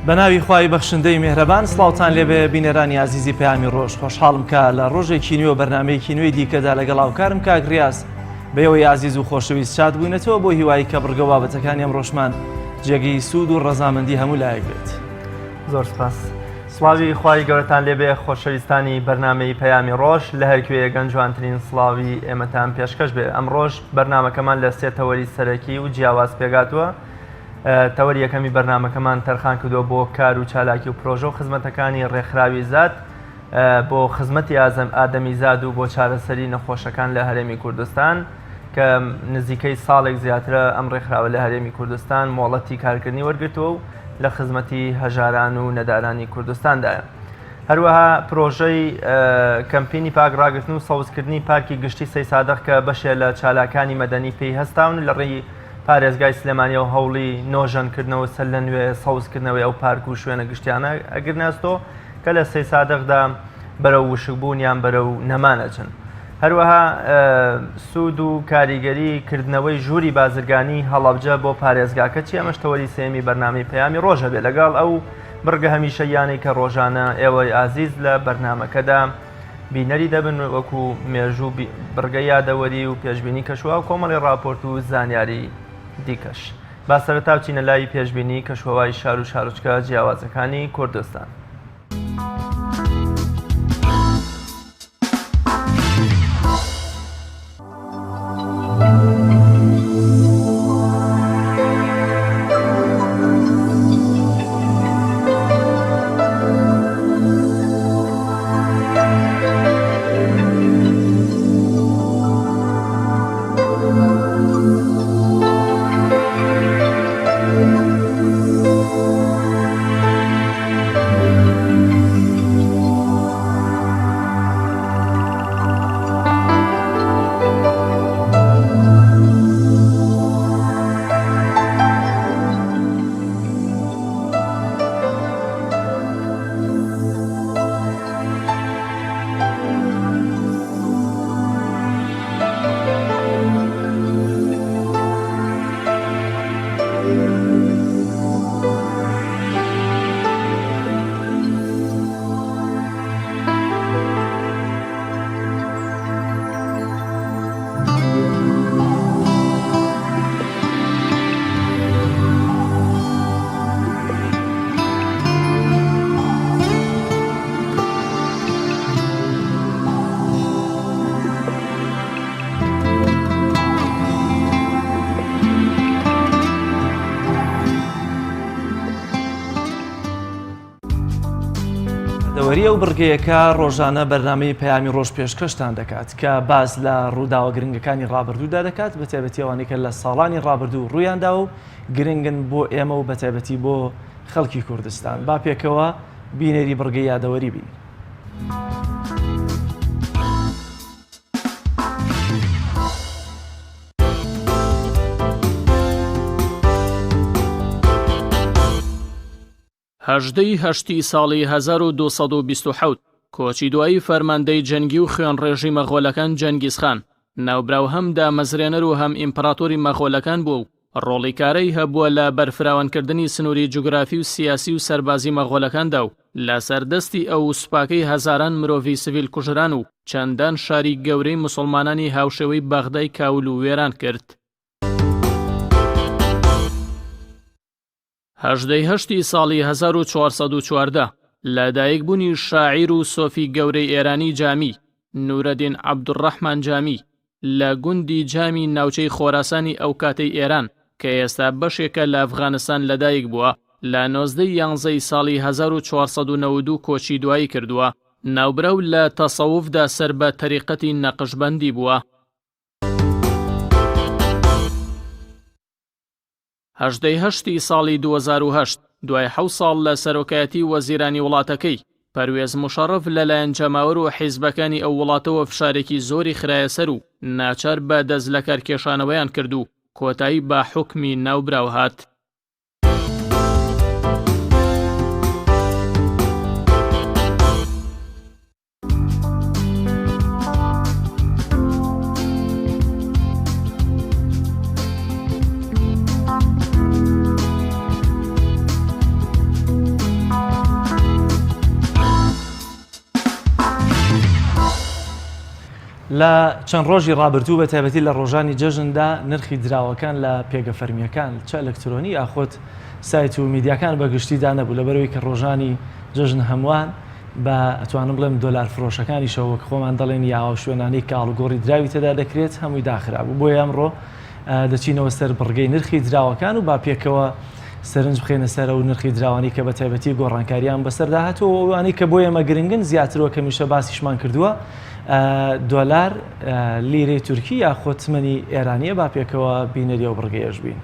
بەناوی خوای بەخشندەی مێهرەبان سڵاوتان لێبێ بینەرانی ئازیزی پەیامی ڕۆژ خۆشحاڵم کە لە ڕۆژێکی نوێ و بەرنمەیەکی نوێی دیکەدا لەگەڵ هاوکارم کاک ڕیاز بەیەوەی ئازیز و خۆشەویست شاد بووینەتەوە بۆ هیوایی کە بڕگە بابەتەکانی ئەم ڕۆژمان جێگەی سوود و ڕەزامەندی هەموو لایەک بێت. زۆر سپاس. سڵاوی خوای گەورەتان لێبێ خۆشەویستانی بەرنامەی پەیامی ڕۆژ لە هەر کوێیەکەن جوانترین سڵاوی ئێمەتان پێشکەش بێ ئەمڕۆژ بەرنامەکەمان لە سێ تەوەری سەرەکی و جیاواز پێگاتووە تەوەری یەکەمی بەرنامەکەمان تەرخان کردووە بۆ کار و چالاکی و پرۆژە و خزمەتەکانی ڕێکخراوی زاد بۆ خزمەتی ئازم ئادەمیزاد و بۆ چارەسەری نەخۆشەکان لە هەرێمی کوردستان کە نزیکەی ساڵێک زیاترە ئەم ڕێکخراوە لە هەرێمی کوردستان مۆڵەتی کارکردنی وەرگرتووە و لە خزمەتی هەژاران و نەدارانی کوردستاندایە. هەروەها پرۆژەی کەمپینی پاک ڕاگرتن و سەوزکردنی پارکی گشتی سەیسادق کە بەشێ لە چالاکانی مەدەنی پێی هەستاون لە ڕێی پارێزگای سلێمانیەوە هەوڵی نۆژەنکردنەوە سەر لە نوێ سەوزکردنەوەی ئەو پارک و شوێنە گشتیانە ئەگرنە ئەستۆ کە لە سەیسادقدا بەرەو وشکبوون یان بەرەو نەمان ئەچن. هەروەها سوود و کاریگەری کردنەوەی ژووری بازرگانی هەڵەبجە بۆ پارێزگاکە چی ئەمەش تەوەری سێیەمی بەرنامەی پەیامی ڕۆژ هەبێ لەگەڵ ئەو بڕگە هەمیشەییانەی کە ڕۆژانە ئێوەی ئازیز لە بەرنامەکەدا بینەری دەبن وەکو مێژوو بڕگە یادەوەری و پێشبینی کەشوهەوا و کۆمەڵی ڕاپۆرت و زانیاری دیکەش. با سەرەتا بچینە لای پێشبینی کەشوهەوای شار و شارۆچکە جیاوازەکانی کوردستان. دەوەری ئەو بڕگەیەکە ڕۆژانە بەرنامەی پەیامی ڕۆژ پێشکەشتان دەکات کە باس لە ڕووداوە گرنگەکانی ڕابردوودا دەکات بە تایبەتی ئەوانەی کە لە ساڵانی ڕابردوو ڕوویاندا و گرنگن بۆ ئێمە و بە تایبەتی بۆ خەڵکی کوردستان با پێکەوە بینەری بڕگەی یادەوەری بین. هەژدە ی هەشتی ساڵی 1227 کۆچی دوایی فەرماندەی جەنگی و خوێنڕێژی مەغۆلەکان جەنگیز خان، ناوبراو هەم دامەزرێنەر و هەم ئیمپڕاتۆری مەغۆلەکان بووە و ڕۆڵی کارای هەبووە لە بەرفراوانکردنی سنووری جوگرافی و سیاسی و سەربازی مەغۆلەکاندا و لەسەر دەستی ئەو و سوپاکەی هەزاران مرۆڤی سڤیل کوژران و چەندان شاری گەورەی موسڵمانانی هاوشێوەی بەغدای کاول و وێران کرد. هەژدەی هەشتی ساڵی 1414 لە دایکبوونی شاعیر و سۆفی گەورەی ئێرانی جامی، نورەدین عەبدولڕەحمان جامی، لە گوندی جامی ناوچەی خۆراسانی ئەوکاتەی ئێران کە ئێستا بەشێکە لە ئەفغانستان لەدایک بووە، لە 19 ی یانزەی ساڵی 1492 کۆچی دوایی کردووە. ناوبراو لە تەسەوفدا سەر بە تەریقەتی نەقشبەندی بووە. هەژدەی هەشتی ساڵی 2008، دوای حەوت ساڵ لە سەرۆکایەتی وەزیرانی وڵاتەکەی، پەروێز موشەڕەف لەلایەن جەماوەر و حیزبەکانی ئەو وڵاتەوە فشارێکی زۆری خرایە سەر و ناچار بە دەستلەکارکێشانەوەیان کرد و کۆتایی بە حوکمی ناوبراو هات. لە چەند ڕۆژی ڕابردوو بە تایبەتی لە ڕۆژانی جەژندا نرخی دراوەکان لە پێگە فەرمییەکان چ ئەلکترۆنی یاخود سایت و میدیاکان بە گشتیدا نەبوو لەبەرئەوەی کە ڕۆژانی جەژن هەمووان بە ئەتوانم بڵێم دۆلار فرۆشەکانیشەوە وەک خۆمان دەڵێن یا ئەو شوێنانەی کە ئاڵوگۆڕی دراوی تێدا دەکرێت هەمووی داخرابوو بۆیە ئەمڕۆ دەچینەوە سەر بڕگەی نرخی دراوەکان و با پێکەوە سەرنج بخەینە سەر ئەو نرخی دراوانەی کە بە تایبەتی گۆڕانکاریان بەسەردا هاتووە و ئەوانەی کە بۆ ئێمە گرنگن زیاتر وەک هەمیشە باسیشمان کردووە دۆلار لیرەی تورکی یاخود تمەنی ئێرانیە با پێکەوە بینەری ئەو بڕگەیەش بین.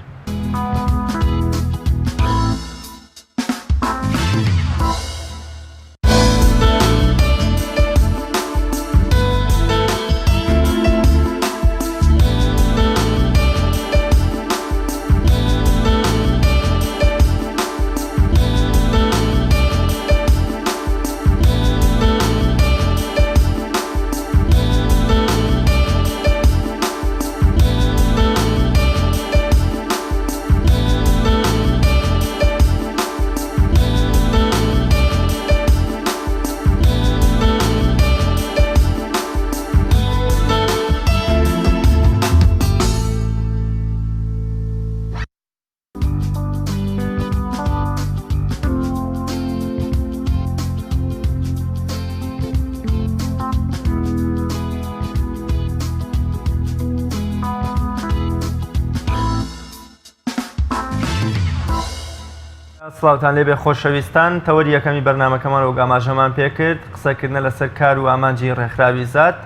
سڵاوتان لێبێ خۆشەویستان تەوەری یەکەمی بەرنامەکەمان وەک ئاماژەمان پێکرد قسەکردنە لەسەر کار و ئامانجی ڕێکخراوی زاد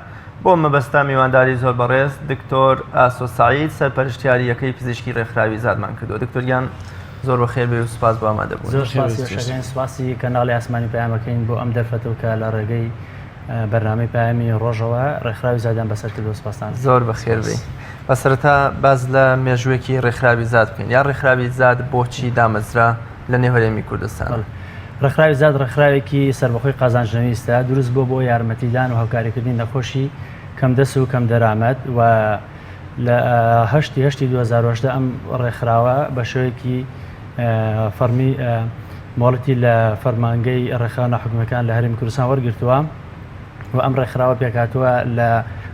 بۆ مەبەستە میوانداری زۆر بەڕێز دکتۆر ئاسۆ سعید سەرپەرشتیاری یەکەی پزیشکی ڕێکخراوی زادمان کردووە دکتۆر گیان زۆر بەخێر بێ و سوپاس بۆ ئامادەبوون زۆر سوپاسی وەشەکەین سوپاسی کەناڵی ئاسمانی پەیامەکەین بۆ ئەم دەرفەتە و کە لە ڕێگەی بەرنامەی پەیامی ڕۆژەوە ڕێکخراوی زادیان بەسەر کردووە سوپاستان زۆر بەخێر بێی. با سەرەتا باس لە مێژووێکی ڕێکخراوی زاد بکەین یا ڕێکخراوی زاد بۆچی دامەزرا لە نێو هەرێمی کوردستان؟ بەڵێ. ڕێکخراوی زاد ڕێکخراوێکی سەربەخۆی قازانجنەویستە، دروست بووە بۆ یارمەتیدان و هاوکاریکردنی نەخۆشی کەمدەست و کەمدەرامەت و لە هەشتی هەشتی 2018 ئەم ڕێکخراوە بە شێوەیەکی فەڕمی مۆڵەتی لە فەرمانگەی ڕێکخراوە ناحکومیەکان لە هەرێمی کوردستان وەرگرتووە و ئەم ڕێکخراوە پێکهاتووە لە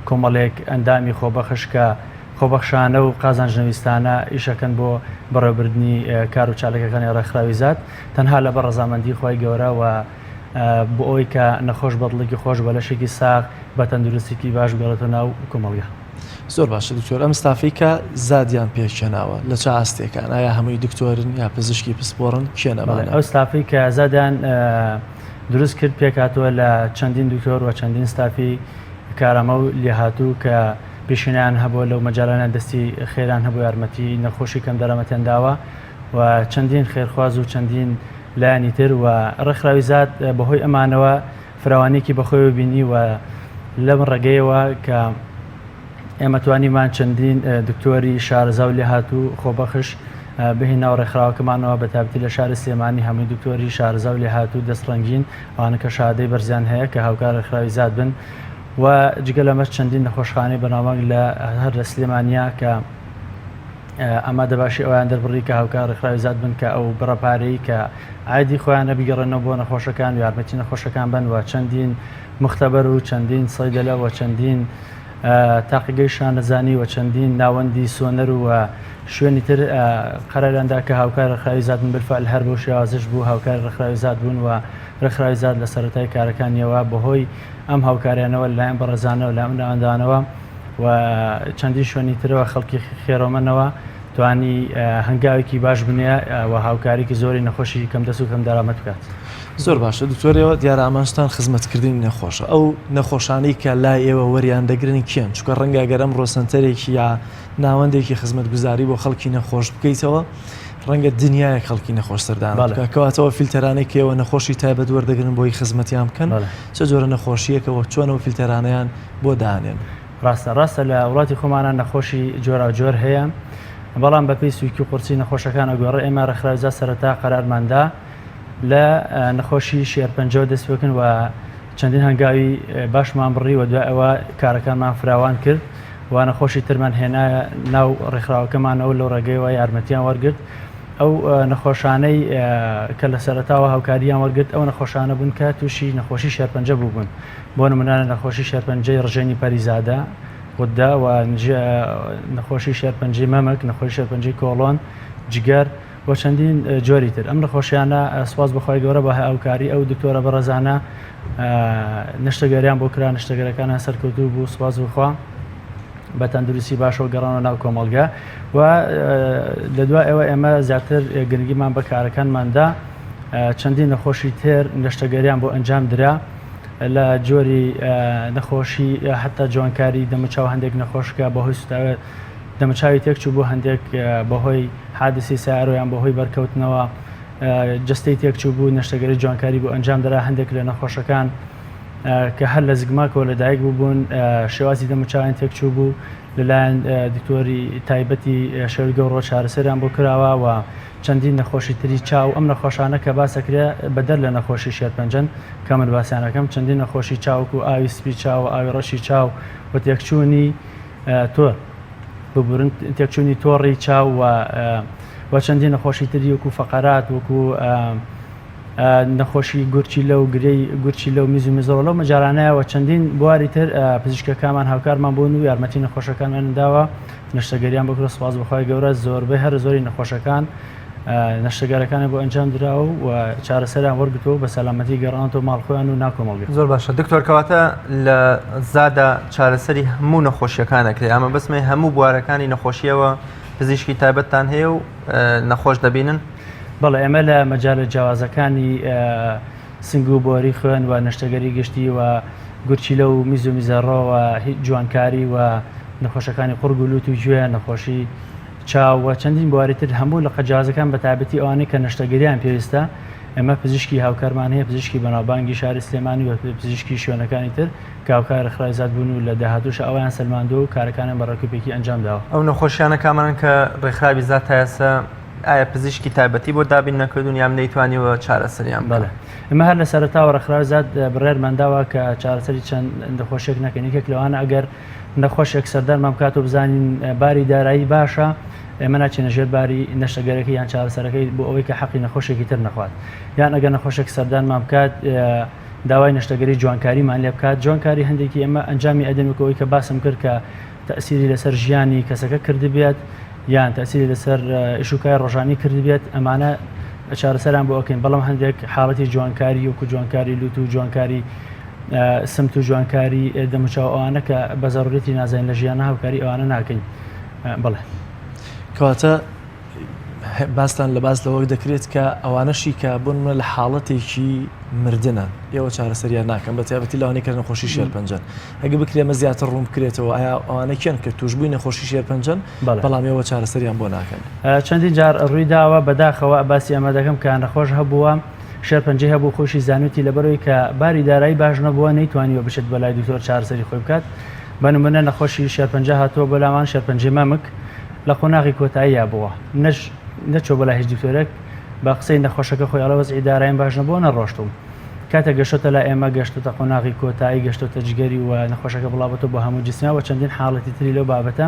کۆمەڵێک ئەندامی خۆبەخش کە خۆبەخشانە و قازانجنەویستانە ئیشەکەن بۆ بەڕێوەبردنی کار و چاالکەکانی ڕێکخراوی زاد تەنها لەبەر ڕەزامەندی خوای گەورە و بۆ ئەوەی کە نەخۆش بە دڵێکی خۆش بە لەشێکی ساغ بە تەندروستێکی باش بگەڕێتەوە ناو کۆمەڵگە. زۆر باشە دکتۆر ئەم ستافەی کە زادیان پێکهێناوە لە چ ئاستێکان ئایا هەمووی دکتۆرن یا پزیشکی پسپۆڕن کێن ئەمانە؟ ئەو ستافەی کە زادیان دروست کرد پێکهاتووە لە چەندین دکتۆر و چەندین ستافی کارامە و لێهاتوو کە پێشینەیان هەبووە لەو مەجالانە دەستی خێران هەبوو یارمەتی نەخۆشی کەم دەرامەتیان داوە و چەندین خێرخواز و چەندین لایەنی تر و ڕێکخراوی زاد بەهۆی ئەمانەوە فراوانیەکی بەخۆیەوە بینی و لەم ڕێگەیەوە کە ئێمە توانیمان چەندین دکتۆری شارەزا و لێهاتوو خۆبەخش بهێنین ناو ڕێکخراوەکەمانەوە بە تایبەتی لە شاری سلێمانی هەمووی دکتۆری شارەزا و لێهاتوو دەست ڕەنگین ئەوانە کە شەهادەی بەرزیان هەیە کە هاوکار ڕێکخراوی زاد بن و جگە لەمەش چەندین نەخۆشخانەی بەناوبانگ لە هەر لە سلێمانیا کە ئامادەباشی ئەویان دەربڕی کە هاوکار ڕێکخراوی زاد بن کە ئەو بڕە پارەی کە عایدی خۆیانە بیگەڕێنەوە بۆ نەخۆشەکان و یارمەتی نەخۆشەکان بن و چەندین مختبەر و چەندین سەیدەلە و چەندین تاقیگەی شانەزانی و چەندین ناوەندی سۆنەر و شوێنی تر قەراریان دا کە هاوکار ڕێکخراوی زاد بن بالفعل هەر بەو شێوازەش بوو هاوکاری ڕێکخراوی زاد بوون و ڕێکخراوی زاد لە سەرەتای کارەکانیەوە بەهۆی ئەم هاوکاریانەوە لەلایەن بەڕێزانەوە لە ئەم ناوەندانەوە و چەندین شوێنی ترەوە خەڵکی خێرۆمەنەوە توانی هەنگاوێکی باش بنێ و هاوکاریکی زۆری نەخۆشی کەم دەست و کەم دەرامەت بکات. زۆر باشە دکتۆر ئێوە دیارە ئامانجتان خزمەتکردنی نەخۆشە ئەو نەخۆشانەی کە لای ئێوە وەریان دەگرن کێن چونکە ڕەنگە گەر ئەمڕۆ سەنتەرێکی یا ناوەندێکی خزمەتگوزاری بۆ خەڵکی نەخۆش بکەیتەوە ڕەنگە دنیایەک خەڵکی نەخۆش سەردان بکە کەواتەوە فیلتەرانەی کە ئێوە نەخۆشی تایبەت وەردەگرن بۆی خزمەتیان بکەن چ جۆرە نەخۆشیەکەوە چۆن ئەو فیلتەرانەیان بۆ دانێن؟ ڕاستە ڕاستە لە وڵاتی خۆمانە نەخۆشی جۆراوجۆر هەیە بەڵام بەپێی سوکی و قورسی نەخۆشەکان ئەگۆڕێ ئێمە ڕێکخراوی زاد سەرەتا قەرارماندا لە نەخۆشی شێرپەنجەوە دەست بکەن و چەندین هەنگاوی باشمان بڕی و دوای ئەوە کارەکانمان فراوان کرد و نەخۆشی ترمان هێنایە ناو ڕێکخراوەکەمانەوە لەو ڕێگەیەوە یارمەتیان وەرگرت. ئەو نەخۆشانەی کە لە سەرەتاوە هاوکارییان وەرگرت ئەو نەخۆشانە بوون کە تووشی نەخۆشی شێرپەنجە بووبوون، بۆ نموونە نەخۆشی شێرپەنجەی ڕژێنی پەریزادە، غدە، و نەخۆشی شێرپەنجەی مەمک، نەخۆشی شێرپەنجەی کۆڵۆن، جگەر و چەندین جۆری تر. ئەم نەخۆشیانە سوپاس بۆ خوای گەورە بە هاوکاری ئەو دکتۆرە بەڕێزانە نەشتەگەریان بۆ کرا، نەشتەگەرەکانیان سەرکەوتوو بوو، سوپاس بۆ خوا. بە تەندروستی باشەوە گەڕانەوە ناو کۆمەڵگە و لە دوای ئەوە ئێمە زیاتر گرنگیمان بە کارەکانماندا چەندین نەخۆشی تر نەشتەگەریان بۆ ئەنجام درا لە جۆری نەخۆشی حتا جوانکاری دەموچاو هەندێک نەخۆشکە بەهۆی سوتاوێت دەموچاوی تێکچوو بۆ هەندێک بەهۆی حادسی سیارۆیان بەهۆی بەرکەوتنەوە جستەی تێکچوو بوو نەشتەگەری جوانکاری بۆ ئەنجام درا هەندێک لە نەخۆشەکان کە هەر لە زگماکەوە لەدایک بووبوون، شێوازی دەموچاویان تێکچووبوو، لەلایەن دکتۆری تایبەتی شێرگە و ڕۆ چارەسەریان بۆ کراوە و چەندین نەخۆشی تری چاو، ئەم نەخۆشانە کە باس ئەکرێ بەدەر لە نەخۆشی شێرپەنجەن کە من باسیان ئەکەم، چەندین نەخۆشی چاو وەکو ئاوی سپی چاو و ئاوی ڕەشی چاو و تێکچوونی تۆر ببورن تێکچوونی تۆڕی چاو و و چەندین نەخۆشی تری وەکو فەقەرات وەکو نەخۆشی گورچیلە و گرێی گورچیلە و میز و میزەڵە لەو مەجالانەیە و چەندین بواری تر پزیشکەکانمان هاوکارمان بوون و یارمەتی نەخۆشەکانمان داوە نەشتەگەریان بۆ کرد سوپاس بۆ خوای گەورە زۆربەی هەرە زۆری نەخۆشەکان نەشتەگەرەکانیان بۆ ئەنجام دراوە و چارەسەریان وەرگرتووە و بە سەلامەتی گەڕاونەتەوە ماڵ خۆیان و ناو کۆمەڵگە. زۆر باشە دکتۆر کەواتە لە زادا چارەسەری هەموو نەخۆشیەکان ئەکرێ ئەمە بەسمێ هەموو بوارەکانی نەخۆشیەوە پزیشکی تایبەتتان هەیە و نەخۆش دەبینن؟ بەڵێ ئێمە لە مەجالە جیاوازەکانی سنگ و بۆری خوێن و نەشتەگەری گشتی و گورچیلە و میز و میزەڕۆ و جوانکاری و نەخۆشەکانی قوڕگ و لوت و گوێ، نەخۆشی چاو و چەندین بواری تر هەموو لقە جیاوازەکان بە تایبەتی ئەوانەی کە نەشتەگەریان پێویستە ئێمە پزیشکی هاوکارمان هەیە پزیشکی بەناوبانگی شاری سلێمانی و پزیشکی شوێنەکانی تر کە هاوکاری ڕێکخراوی زاد بوون و لە داهاتووش ئەوەیان سەلماندووە و کارەکانیان بە ڕێکوپێکی ئەنجام داوە. ئەو نەخۆشیانە کامانەن کە ڕێکخراوی زاد تا ئێستا ئایا پزیشکی تایبەتی بۆ دابین نەکردوون یان نەیتوانیوە چارەسەریان بکات؟ بەڵێ ئێمە هەر لە سەرەتاوە ڕێکخراوی زاد بڕیارمان داوە کە چارەسەری چەند نەخۆشیەک نەکەین، یەکێک لەوانە ئەگەر نەخۆشێک سەردانمان بکات و بزانین باری دارایی باشە ئێمە ناچینە ژێر باری نەشتەگەرەکەی یان چارەسەرەکەی بۆ ئەوەی کە حەقی نەخۆشێکی تر نەخوات یان ئەگەر نەخۆشێک سەردانمان بکات داوای نەشتەگەری جوانکاریمان لێ بکات جوانکاری هەندێکی ئێمە ئەنجامی ئەدەین وەکو ئەوەی کە باسم کرد کە تەئسیری لەسەر ژیانی کەسەکە کردبێت یان تەئسیری لەسەر ئیش و کاری ڕۆژانی کردبێت ئەمانە چارەسەران بۆ ئەکەین بەڵام هەندێک حاڵەتی جوانکاری وەکو جوانکاری لوت و جوانکاری سمت و جوانکاری دەموچاو ئەوانە کە بە زەڕورەتی نازانین لە ژیانە هاوکاری ئەوانە ناکەین بڵێ. کەواتە باستان لە باس لەوە دەکرێت کە ئەوانەشی کە بۆ نمونە لە حاڵەتێکی مردنن ئێوە چارەسەریان ناکەن بە تایبەتی لەوانەی کە نەخۆشی شێرپەنجەن ئەگە بکرێ ئەمە زیاتر ڕوون بکرێتەوە ئایا ئەوانە کێن کە تووشبووی نەخۆشی شێرپەنجەن بەڵام ئێوە چارەسەریان بۆ ناکەن؟ چەندین جار ڕووی داوە بەداخەوە باسی ئەمە دەکەم کە نەخۆش هەبووە شێرپەنجەی هەبوو خۆشی زانوتی لەبەرەوەی کە باری دارایی باش نەبووە نەیتوانیوە بچێت بۆ لای دکتۆر چارەسەری خۆی بکات بە نمونە نەخۆشی شێرپەنجە هاتووە بۆ لامان شێرپەنجەی مەمک لە قۆناغی کۆتاییا بووە نەش نەچووە بۆ لای هیچ دکتۆرێک بە قسەی نەخۆشەکە خۆی ئەڵێ وەزعی دارایم باش نەبووە نەڕۆشتووم کاتێک گەشتۆتە لای ئێمە گەشتۆتە قۆناغی کۆتایی گەشتۆتە جگەری و نەخۆشەکە بڵاوبۆتەوە بۆ هەموو جسمیا و چەندین حاڵەتی تری لەو بابەتە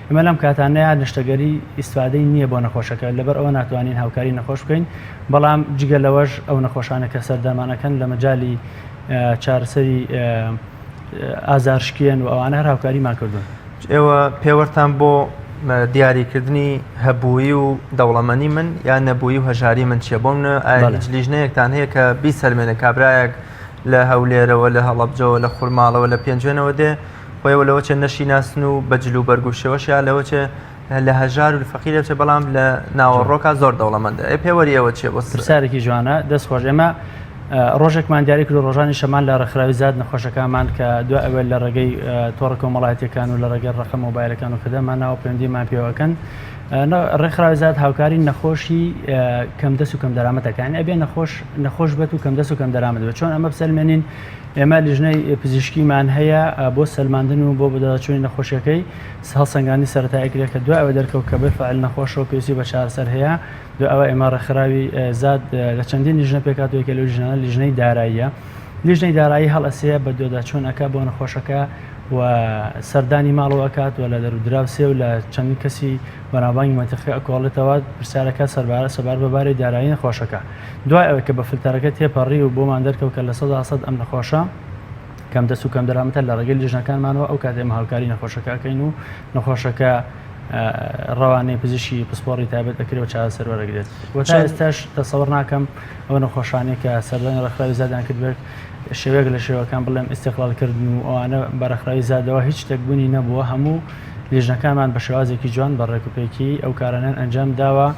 ئێمە لەم کاتانەیە نەشتەگەری ئیسفادەی نییە بۆ نەخۆشەکە لەبەر ئەوە ناتوانین هاوکاری نەخۆش بکەین بەڵام جگە لەوەش ئەو نەخۆشانە کە سەردانمان ئەکەن لە مەجالی چارەسەری ئازارشکێن و ئەوانە هەر هاوکاریمان کردوون. ئێوە پێوەرتان بۆ دیاریکردنی هەبوویی و دەوڵەمەنی من یان نەبوویی و هەژاری من چییە؟ بۆ منە ئایا هیچ لیژنەیەکتان هەیە کە بیسەلمێنێ کابرایەک لە هەولێرەوە لە هەڵەبجەوە لە خورماڵەوە لە پێنجوێنەوە دێ خۆیەوە لەوە چێ نەشی ناسن و بە جل و بەرگ و شێوەشیا لەوە چێ لە هەژار و فەقیر دەچێت بەڵام لە ناوەڕۆکا زۆر دەوڵەمەندە ئێ پێوەری ئێوە چییە بۆ پرسیارێکی جوانە دەست خۆش ئێمە ڕۆژێکمان دیاری کرد و ڕۆژانی شەمان لە ڕێکخراوی زاد نەخۆشەکانمان کە دوای ئەوەی لە ڕێگەی تۆڕە کۆمەڵایەتیەکان و لە ڕێگەی ڕەقەم مۆبایلەکان و کردەمان ناوە پەیوەندیمان پێوەکەن ڕێکخراوی زاد هاوکاری نەخۆشی کەم دەست و کەم دەرامەتەکان ئەبێ نەخۆش نەخۆش بێت و کەم دەست و کەم دەرامەت بێت چۆن ئەمە بسەلمێنین ئێمە لیژنەی پزیشکیمان هەیە بۆ سەلماندن و بۆ بەدواداچوونی نەخۆشیەکەی هەڵسەنگاندنی سەرەتایی کرێت کە دوای ئەوە دەرکەوت کە بالفعل نەخۆشە و پێویستی بە چارەسەر هەیە، دوای ئەوە ئێمە ڕێکخراوی زاد لە چەندین لیژنە پێکهاتووە، یەکێ لەو لیژنانە لیژنەی داراییە. لیژنەی دارایی هەڵئەسێ بە دواداچوون ئەکا بۆ نەخۆشەکە و سەردانی ماڵەوە ئەکات و لە دەرودراوسێ و لە چەندین کەسی بەناوبانگی مەنتیقەکە ئەکۆڵێتەوە پرسیارەکە سەربارە سەبارەت بە باری دارایی نەخۆشەکە دوای ئەوەی کە بە فلتەرەکە تێپەڕی و بۆمان دەرکەوت کە 100% ئەم نەخۆشە کەم دەست و کەم دەرامەتە لە ڕێگەی لیژنەکانمانەوە ئەو کات ئێمە هاوکاری نەخۆشەکە ئەکەین و نەخۆشەکە ڕەوانەی پزیشکی پسپۆڕی تایبەت ئەکرێ و چارەسەر وەرەگرێت و تا ئێستاش تەسەوڕ ناکەم ئەو نەخۆشانەی کە سەردانی ڕێکخراوی زادیان کردبێت شێوەیەک لە شێوەکان بڵێم ئیستیغلال کردن و ئەوانە بە ڕێکخراوی زادەوە هیچ شتێک بوونی نەبووە هەموو لیژنەکانمان بە شێوازێکی جوان بە ڕێکوپێکی ئەو کارانیان ئەنجام داوە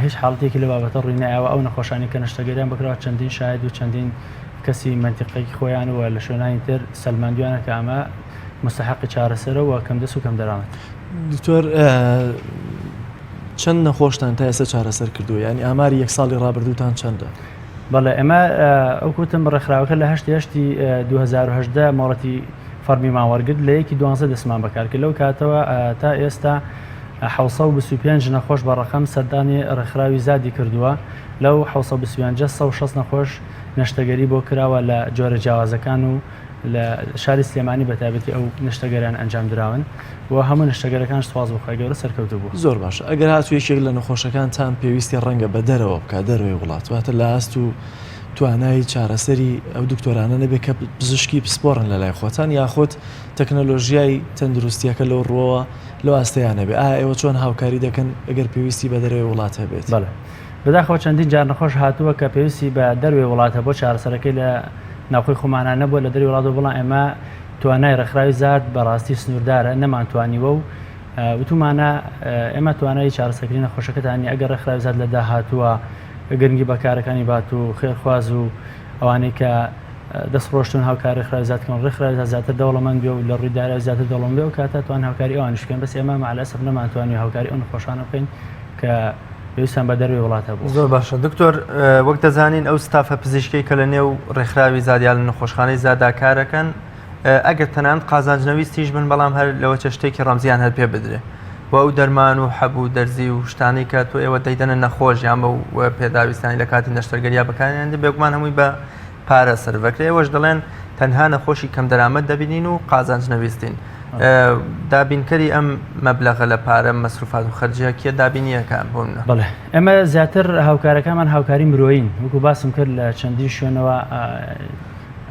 هیچ حاڵەتێکی لە بابەتە ڕووی نایەوە ئەو نەخۆشانی کە نەشتەگەریان بکراوە چەندین شاهد و چەندین کەسی مەنتیقەی خۆیان و لە شوێنانی تر سەلماندویانە کە ئەمە مستحقی چارەسەرە و کەم دەست و کەم دەرامەت. دکتۆر چەند نەخۆشتان تا ئێستا چارەسەر کردووە یانی ئاماری یەک ساڵی ڕابردووتان چەندە؟ بەڵێ ئێمە ئەو کوتم ڕێکخراوەکە لە هەشتی هەشتی 2018 مۆڵەتی فەرمیمان وەرگرت لە یەکی دوانزە دەستمان بەکار کرد لەو کاتەوە تا ئێستا 625 نەخۆش بە ڕقم سەردانی ڕێکخراوی زادی کردووە لەو 625 160 نەخۆش نەشتەگەری بۆ کراوە لە جۆرە جیاوازەکان و لە شاری سلێمانی بە تایبەتی ئەو نەشتەگەریان ئەنجام دراون و هەموو نەشتەگەرەکان سوپاس بۆ خوای گەورە سەرکەوتوو بووە. زۆر باشە ئەگەر هاتوو یەکێک لە نەخۆشەکانتان پێویستی ڕەنگە بە دەرەوە بکات دەرەوەی وڵات واتە لە ئاست و توانای چارەسەری ئەو دکتۆرانە نەبێت کە پزیشکی پسپۆڕن لە لای خۆتان یاخود تەکنەلۆژیای تەندروستیەکە لەو ڕووەوە لەو ئاستەیا نەبێت ئایا ئێوە چۆن هاوکاری دەکەن ئەگەر پێویستی بە دەرەوەی وڵات هەبێت؟ بەڵێ بەداخەوە چەندین جار نەخۆش هاتووە کە پێویستی بە دەروێ وڵاتە بۆ چارەسەرەکەی لە ناوخۆی خۆمانا نەبووە لە دەروی وڵاتەوە بەڵام ئێمە توانای ڕێکخراوی زاد بەڕاستی سنووردارە نەمانتوانیوە و وتومانە ئێمە توانای چارەسەرکردنی نەخۆشەکەتان نییە ئەگەر ڕێکخراوی زاد لە داهاتووە گرنگی بە کارەکانی بات و خێرخواز و ئەوانەی کە دەست ڕۆشتون هاوکار ڕێکخراوی زاد کەن ڕێکخراوی زاد زیاتر دەوڵەمەند بێ و لە ڕووی دارایی زیاتر دەوڵەمەند بێ ئەو کاتە توان هاوکاری ئەوانیش بکەین بەس ئێمە مع الاسف نەمانتوانی هاوکاری ئەو نەخۆشانە بکەین کە پێویستیان بە دەروی وڵات هەبوو. زۆر باشە دکتۆر وەک دەزانین ئەو ستافە پزیشکەی کە لە نێو ڕێکخراوی زاد یا لە نەخۆشخانەی زادا کارەکەن ئەگەر تەنانەت قازانج نەویستیش بن بەڵام هەر لەوە چە شتێکی ڕەمزیان هەر پێ بدرێ و ئەو دەرمان و حەب و دەرزی و شتانەی کە تۆ ئێوە دەیدەنە نەخۆش یان بەو پێداویستانی لە کاتی نەشتەرگەریا بەکاریان دێ بێگومان هەمووی بە پارە سەرڤەکرێ ئێوەش دەڵێن تەنها نەخۆشی کەمدەرامەت دەبینین و قازانج نەویستین دابینکەری ئەم مەبلەغە لە پارە مەسروفات و خەرجیە کێ دابینی ئەکا بۆ منە؟ بەڵێ ئێمە زیاتر هاوکارەکانمان هاوکاری مرۆیین وەکو باسم کرد لە چەندین شوێنەوە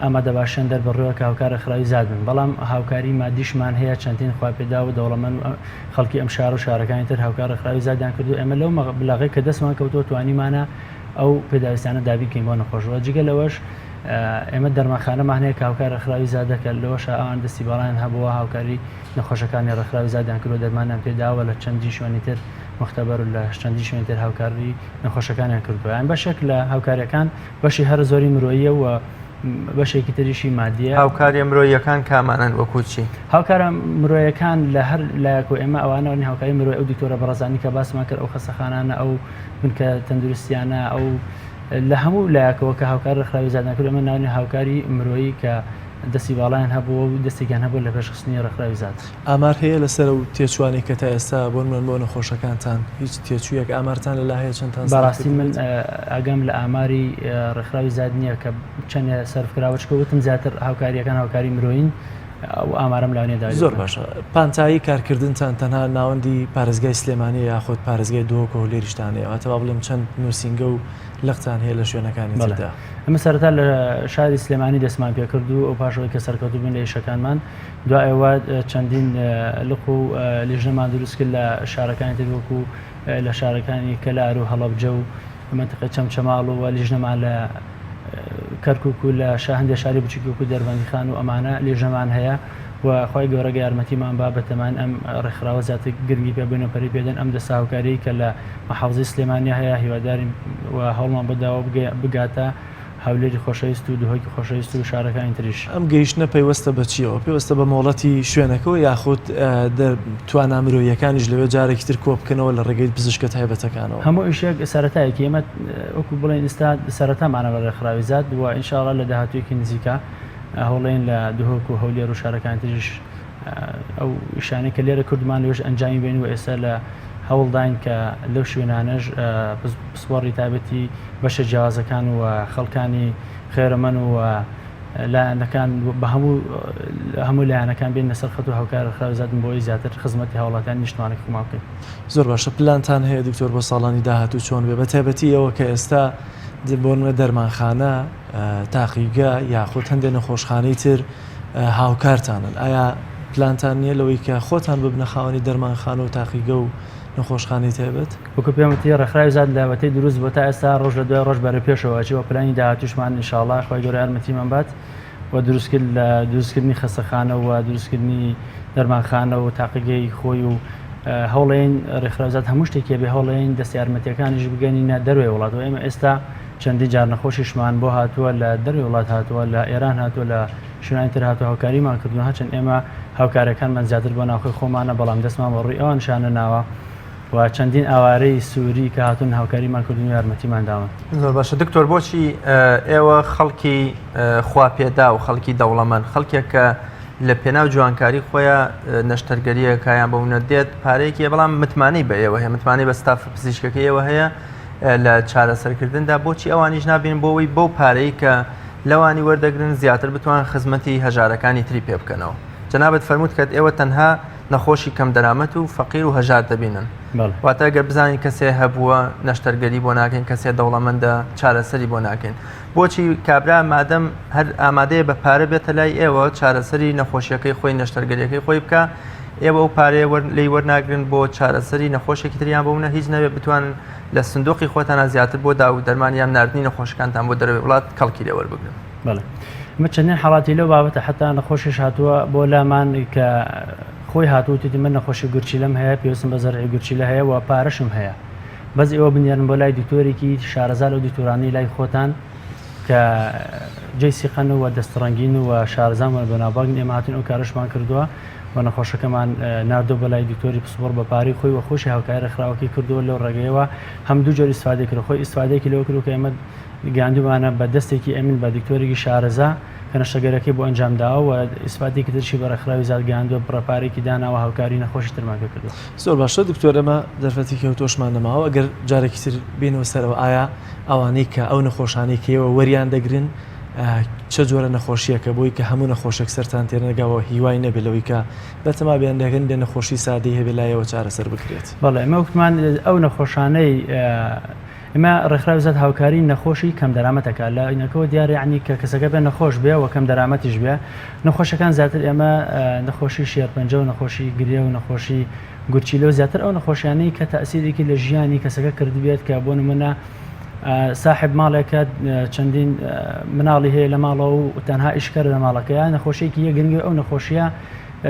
ئامادەباشیان دەربڕیوە کە هاوکار ڕێکخراوی زاد بن بەڵام هاوکاری مادیشمان هەیە چەندین خواپێداو و دەوڵەمەند و خەڵکی ئەم شار و شارەکانی تر هاوکار ڕێکخراوی زادیان کردو ئێمە لەو مەبلەغەی کە دەستمان کەوتووە توانیمانە ئەو پێداویستانە دابین کەین بۆ نەخۆش و جگە لەوەش ئێمە دەرمانخانەمان هەیە کە هاوکار ڕێکخراوی زادە کە لەوەشا ئەوان دەستی باڵایان هەبووە هاوکاری نەخۆشەکانی ڕێکخراوی زادیان کردووە دەرمانیان پێداوە لە چەندین شوێنی تر مختبەر و لە چەندین شوێنی تر هاوکاری نەخۆشەکانیان کردووە یان بەشێک لە هاوکاریەکان بەشی هەرە زۆری مرۆییە و بەشێکی تریشی مادیە. هاوکاریە مرۆییەکان کامانەن وەکو چی؟ هاوکارە مرۆیەکان لە هەر لایەک و ئێمە ئەوانە هاوکاری مرۆی ئەو دکتۆرە بەڕێزانی کە باسمان کرد ئەو خەستەخانانە ئەو بنکە تەندروستیانە ئەو لە هەموو لایەکەوە کە هاوکاری ڕێکخراوی زادیان کرد ئێمە ناوی هاوکاری مرۆیی کە دەستی باڵایان هەبووە و دەستێکیان هەبووە لە پێشخستنی ڕێکخراوی زاد. ئامار هەیە لەسەر ئەو تێچووانەی کە تا ئێستا بۆ نموونە بۆ نەخۆشەکانتان هیچ تێچوویەک ئامارتان لەلا هەیە چەندتان سەرف بەڕاستی من کردبێت؟ ئاگام لە ئاماری ڕێکخراوی زاد نییە کە چەندێ سەرف کراوە چونکە وتم زیاتر هاوکارییەکان هاوکاری مرۆیین ئەو ئامارەم لا نییە داوای زۆر لێ بکەن. باشە پانتایی کارکردنتان تەنها ناوەندی پارێزگای سلێمانییە یاخود پارێزگای دهۆک و هەولێریشتان هەیە واتە با بڵێم چەند نووسینگە و لقتان هەیە لە شوێنەکانی بەڵێ تردا؟ ئێمە سەرەتا لە شاری سلێمانی دەستمان پێکرد و پاش ئەوەی کە سەرکەوتوو بووین لە ئیشەکانمان دوای ئەوە چەندین لق و لیژنەمان دروست کرد لە شارەکانی تر وەکو لە شارەکانی کەلار و هەڵەبجە و مەنتیقەی چەمچەماڵ و لیژنەمان لە کەرکوک و لە هەندێک شاری بچووک وەکو دەربەندیخان و ئەمانە لیژنەمان هەیە و خوای گەورە یارمەتیمان با بەتەمان ئەم ڕێکخراوە زیاتر گرنگی پێ بن و پەری پێدەن ئەم دەستە هاوکاریی کە لە محافزەی سلێمانیا هەیە هیوادارین و هەوڵمان بۆ داوە بگاتە هەولێری خۆشەویست و دهۆکی خۆشەویست و شارەکانی تریش. ئەم گەیشتنە پەیوەستە بە چییەوە؟ پەیوەستە بە مۆڵەتی شوێنەکەوە یاخود توانا مرۆییەکانیش لەوێ جارێکی تر کۆبکەنەوە لە ڕێگەی پزیشکە تایبەتەکانەوە؟ هەموو ئیشێک سەرەتایەکی، ئێمە وەکو بڵێین ئیستا سەرەتامانە لە ڕێکخراوی زاد و ان شاء اللە لە داهاتوویەکی نزیکا هەوڵێین لە دهۆک و هەولێر و شارەکانی تریش ئەو ئیشانەی کە لێرە کردمان لەوێش ئەنجامی بێن و ئێستا لە هەوڵداین کە لەو شوێنانەش پسپۆڕی تایبەتی بەشە جیاوازەکان و خەڵکانی خێرەمەند و. لایەنەکان بە هەموو هەموو لایەنەکان بێنە سەر خەت و هاوکار ڕێکخراوی زاد بن بۆ ئەوەی زیاتر خزمەتی هاوڵاتیانی نیشتمانەکەی خۆمان بکەین. زۆر باشە پلانتان هەیە دکتۆر بۆ ساڵانی داهاتوو چۆن بێ بە تایبەتی ئەوە کە ئێستا بۆ نمونە دەرمانخانە تاقیگە یاخود هەندێک نەخۆشخانەی تر هاوکارتانن ئایا پلانتان نییە لەوەی کە خۆتان ببنە خاوەنی دەرمانخانە و تاقیگە و نەخۆشخانەی تایبەت؟ وەکو پێم وتی ڕێکخراوی زاد لە وەتەی دروست بووە تا ئێستا ڕۆژ لە دوای ڕۆژ بەرەو پێشەوە ئەچێ و پلانی داهاتووشمان ان شاء اللە خوای گەورە یارمەتیمان بات و دروستکرد لە دروستکردنی خەستەخانە و دروستکردنی دەرمانخانە و تاقیگەی خۆی و هەوڵێن ڕێکخراوی زاد هەموو شتێکی هەبێ هەوڵێن دەست یارمەتیەکانیش بگەنینە دەروێ وڵات و ئێمە ئێستا چەندین جار نەخۆشیشمان بۆ هاتووە لە دەروی وڵات هاتووە لە ئێران هاتووە لە شوێنانی تر هاتووە هاوکاریمان کردوون هەرچەند ئێمە هاوکاریەکانمان زیاتر بۆ ناوخۆی خۆمانە بەڵام دەستمان بە ڕووی ئەوان شانە ناوە و چەندین ئاوارەی سووری کە هاتوون هاوکاریمان کردوون و یارمەتیمان داون. زۆر باشە دکتۆر بۆچی ئێوە خەڵکی خواپێداو خەڵکی دەوڵەمەند خەڵکێک کە لە پێناو جوانکاری خۆیان نەشتەرگەریەکەیان بۆ منە دێت پارەیەکی بەڵام متمانەی بە ئێوە هەیە متمانەی بە ستاف پزیشکەکە ئێوە هەیە لە چارەسەرکردندا بۆچی ئەوانیش نابین بۆ ئەوەی بەو پارەی کە لەوانی وەردەگرن زیاتر بتوان خزمەتی هەژارەکانی تری پێ بکەنەوە جەنابت فەرمووت کە ئێوە تەنها نەخۆشی کەم دەرامەت و فەقیر و هەژار دەبینن واتە گەر بزانین کەسێ هەبووە نەشتەرگەری بۆ ناکەین کەسێ دەوڵەمەندە چارەسەری بۆ ناکەین بۆچی کابرا مادەم هەر ئامادەیە بە پارە بێتە لای ئێوە چارەسەری نەخۆشیەکەی خۆی نەشتەرگەریەکەی خۆی بکە ئێوە ئەو پارەیە لی وەرناگرن بۆ چارەسەری نەخۆشێکی تریان بۆ منە هیچ نەبێ بتوانن لە سندوقی خۆتانە زیاتر بۆ داو دەرمان یان ناردنی نەخۆشەکانتان بۆ دەرەوەی وڵات کەڵکی لێ وەربگرن. بەڵێ ئەمە چەندین حاڵاتی لەو بابەتە حتا نەخۆشیش هاتووە بۆ لامان کە خۆی هاتوو وتیتی من نەخۆشی گورچیلەم هەیە پێویستم بە زەرعی گورچیلە هەیە و پارەشم هەیە بەس ئێوە بنێرن بۆ لای دکتۆرێکی شارەزا لەو دکتۆرانەی لای خۆتان کە جێی سیقەن و دەستڕەنگین و شارەزان و بەناوبانگن ئێمە هاتوین ئەو کارەشمان کردووە و نەخۆشەکەمان ناردووە بۆ لای دکتۆری پسپۆڕ بە پارەی خۆی و خۆشی هاوکاری ڕێکخراوەکەی کردووە لەو ڕێگەیەوە هەم دوو جۆر ئیسفادەی کرد خۆی ئیسفادەیەکی لەوە کردووە کە ئێمە گەیاندوومانە بە دەستێکی ئەمین بە دکتۆرێکی شارەزا کە نەشتەرگەرەکەی بۆ ئەنجام داوە و ئیسفادەیەکی تریشی بە ڕێکخراوی زاد گەیاندووە بڕە پارەیەکی داناوە هاوکاری نەخۆشی ترمان پێ کردووە. زۆر باشە دکتۆر ئێمە دەرفەتێکی ئەوتۆشمان نەماوە ئەگەر جارێکی تر بێینەوە سەرەوە ئایا ئەوانەی کە ئەو نەخۆشانەی کە ئێوە وەریان دەگرن چە جۆرە نەخۆشیەکە بۆی کە هەموو نەخۆشێک سەرتان تێنەگاوە هیوای نەبێت لەوەی کە بەتەما بێن لەگەن لە نەخۆشی سادەی هەبێ لایەوە چارەسەر بکرێت. بەڵێ ئێمە وتمان ئەو نەخۆشانەی ئێمە ڕێکخراوی زاد هاوکاری نەخۆشی کەم دەرامەت ئەکات لە ئینەکەوە دیارە یعنی کە کەسەکە بێ نەخۆش بێ و کەم دەرامەتیش بێ نەخۆشەکان زیاتر ئێمە نەخۆشی شێرپەنجە و نەخۆشی گرێ و نەخۆشی گورچیلە و زیاتر ئەو نەخۆشیانەی کە تەئسیرێکی لە ژیانی کەسەکە کردبێت کە بۆ نمونە ساحب ماڵێکە چەندین مناڵی هەیە لە ماڵەوە و تەنها ئیشکەر لە ماڵەکەیە نەخۆشیێکی یە گرنگی ئەو نەخۆشیە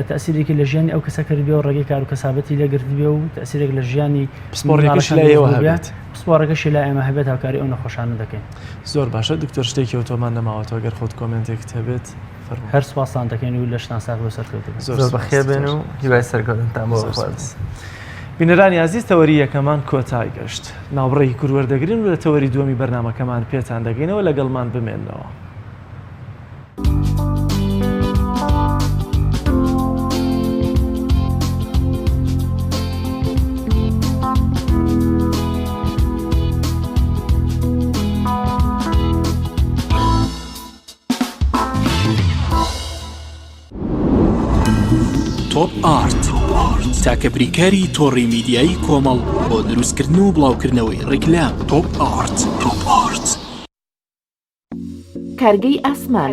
تەئسیرێکی لە ژیانی ئەو کەسە کردبێ و ڕێگەی کار و کەسابەتی لێ گرتبێ و تەئسیرێک لە ژیانی پسپۆڕیەکەشی لای ئێوە هەبێت. پسپۆڕەکەشی لای ئێمە هەبێت هاوکاری ئەو نەخۆشانە دەکەین. زۆر باشە دکتۆر شتێکی ئەوتۆمان نەماوەتەوە گەر خۆت کۆمێنتێکت هەبێت فەرموو. هەر سوپاستان دەکەین و لەشتان ساغ بێ و سەرکەوتوو بن. زۆر زۆر سوپاس بەخێر بێن دکتۆر. و هیوای سەرکەوتنتان بۆ زۆر ئەخوازم. سوپاس. بینەرانی ئازیز تەوەری یەکەمان کۆتای گەشت. ناوبڕێکی کورت وەردەگرین و لە تەوەری دووەمی بەرنامەکەمان پێتان دەگەینەوە لەگەڵمان بمێننەوە. تۆپ ئارت تاکە بریکاری تۆڕی میدیایی کۆمەڵ بۆ دروستکردن و بڵاوکردنەوەی ڕیکلام تۆپ ئارت تۆپ ئارت. کارگەی ئاسمان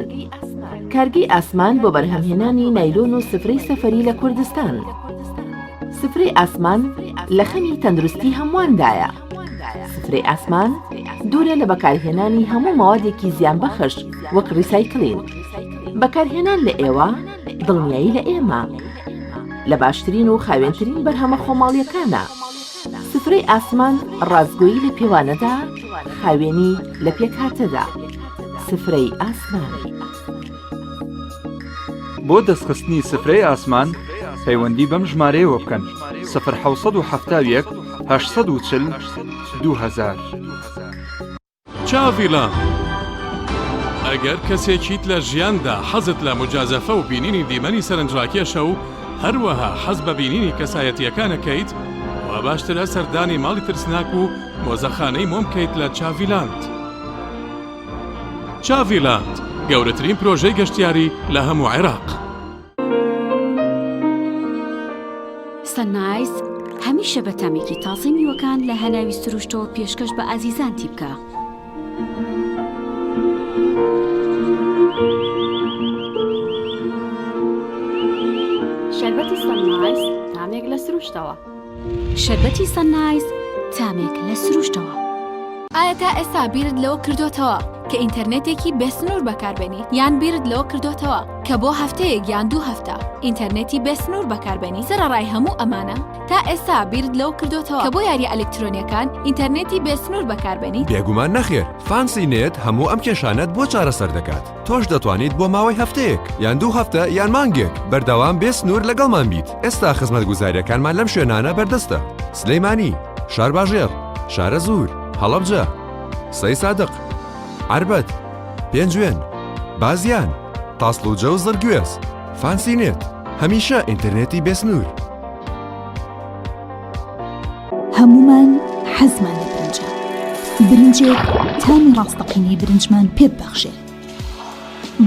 کارگەی ئاسمان بۆ بەرهەمهێنانی نایلۆن و سفرەی سەفەری لە کوردستان سفرەی ئاسمان لە خەمی تەندروستی هەموواندایە سفرەی ئاسمان دوورە لە بەکارهێنانی هەموو مەوادێکی زیانبەخش وەک ڕیسایکلین بەکارهێنان لە ئێوە دڵنیایی لە ئێمە لە باشترین و خاوێنترین بەرهەمە خۆماڵیەکانە سفرەی ئاسمان ڕاستگۆیی لە پێوانەدا، خاوێنی لە پێکهاتەدا. سفرەی ئاسمان. بۆ دەستخستنی سفرەی ئاسمان پەیوەندی بەم ژمارەیەوە بکەن، سفر 771 840 2000. چاڤیلاند ئەگەر کەسێکیت لە ژیاندا حەزت لە موجازەفە و بینینی دیمەنی سەرنجڕاکێشە و هەروەها حەز بە بینینی کەسایەتییەکان ئەکەیت وا باشترە سەردانی ماڵی ترسناک و مۆزەخانەی مۆم بکەیت لە چاڤیلاند. چاڤیلاند. گەورەترین پرۆژەی گەشتیاری لە هەموو عێراق. سەنایس هەمیشە بە تامێکی تازەی میوەکان لە هەناوی سروشتەوە پێشکەش بە ئازیزانتی بکە. شەربەتی سەنایس تامێک لە سروشتەوە. شەربەتی سەنایس تامێک لە سروشتەوە. ئایا تا ئێستا بیرت لەوە کردۆتەوە کە ئینتەرنێتێکی بێسنوور بەکاربێنیت؟ یان بیرت لەوە کردۆتەوە کە بۆ هەفتەیەک یان دوو هەفتە ئینتەرنێتی بێسنوور بەکاربێنیت؟ سەرەڕای هەموو ئەمانە تا ئێستا بیرت لەوە کردۆتەوە کە بۆ یارییە ئەلکترۆنییەکان ئینتەرنێتی بێسنوور بەکاربێنیت؟ بێگومان نەخێر، فانسی نێت هەموو ئەم کێشانەت بۆ چارەسەر دەکات. تۆش دەتوانیت بۆ ماوەی هەفتەیەک، یان دوو هەفتە، یان مانگێک، بەردەوام بێ سنوور لەگەڵمان بیت. ئێستا خزمەتگوزارییەکانمان لەم شوێنانە بەردەستە، سلێمانی، شارباژێڕ، شارەزوور، هەڵەبجە، سەیسادق، عەربەت، پێنجوێن، بازیان، تاسڵوجە و زڕگوێز. فانسی نێت، هەمیشە ئینتەرنێتی بێ سنوور. هەموومان حەزمان لە برنجە، برنجێک تامی ڕاستەقینەی برنجمان پێ ببەخشێ.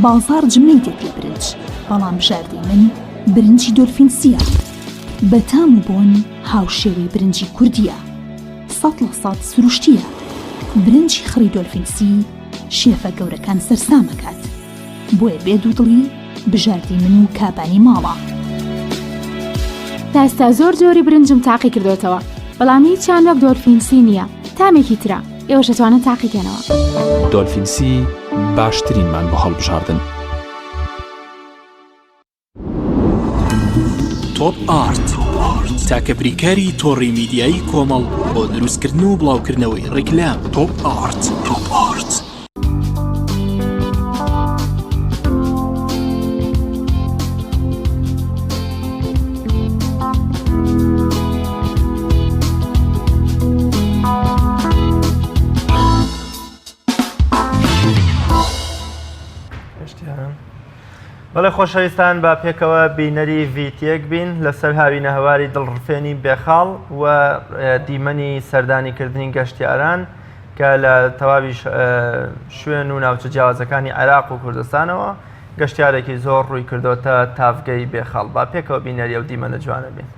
بازاڕ جمەی دێت لە برنج، بەڵام بژاردەی من برنجی دۆلفین سییە. بە تام و بۆن هاوشێوەی برنجی کوردییە. 100% سروشتییە. برنجی خڕی دۆلفین سی شێفە گەورەکان سەرسام ئەکات. بۆیە بێ دوودڵی بژاردەی من و کابانی ماڵە. تا ئێستا زۆر جۆری برنجم تاقی کردۆتەوە بەڵام هیچیان وەک دۆلفین سی نییە تامێکی ترە ئێوەش ئەتوانن تاقی کەنەوە. دۆلفین سی باشترینمان بۆ هەڵبژاردن. تۆپ ئارت تاکە بریکاری تۆڕی میدیایی کۆمەڵ بۆ دروستکردن و بڵاوکردنەوەی ڕیکلام تۆپ ئارت تۆپ ئارت. بەڵێ خۆشەویستان با پێکەوە بینەری ڤیتیەک بین لەسەر هاوینە هەواری دڵڕفێنی بێخاڵ و دیمەنی سەردانیکردنی گەشتیاران کە لە تەواوی شوێن و ناوچە جیاوازەکانی عێراق و کوردستانەوە گەشتیارێکی زۆر ڕووی کردۆتە تاڤگەی بێخاڵ با پێکەوە بینەری ئەو دیمەنە جوانە بین.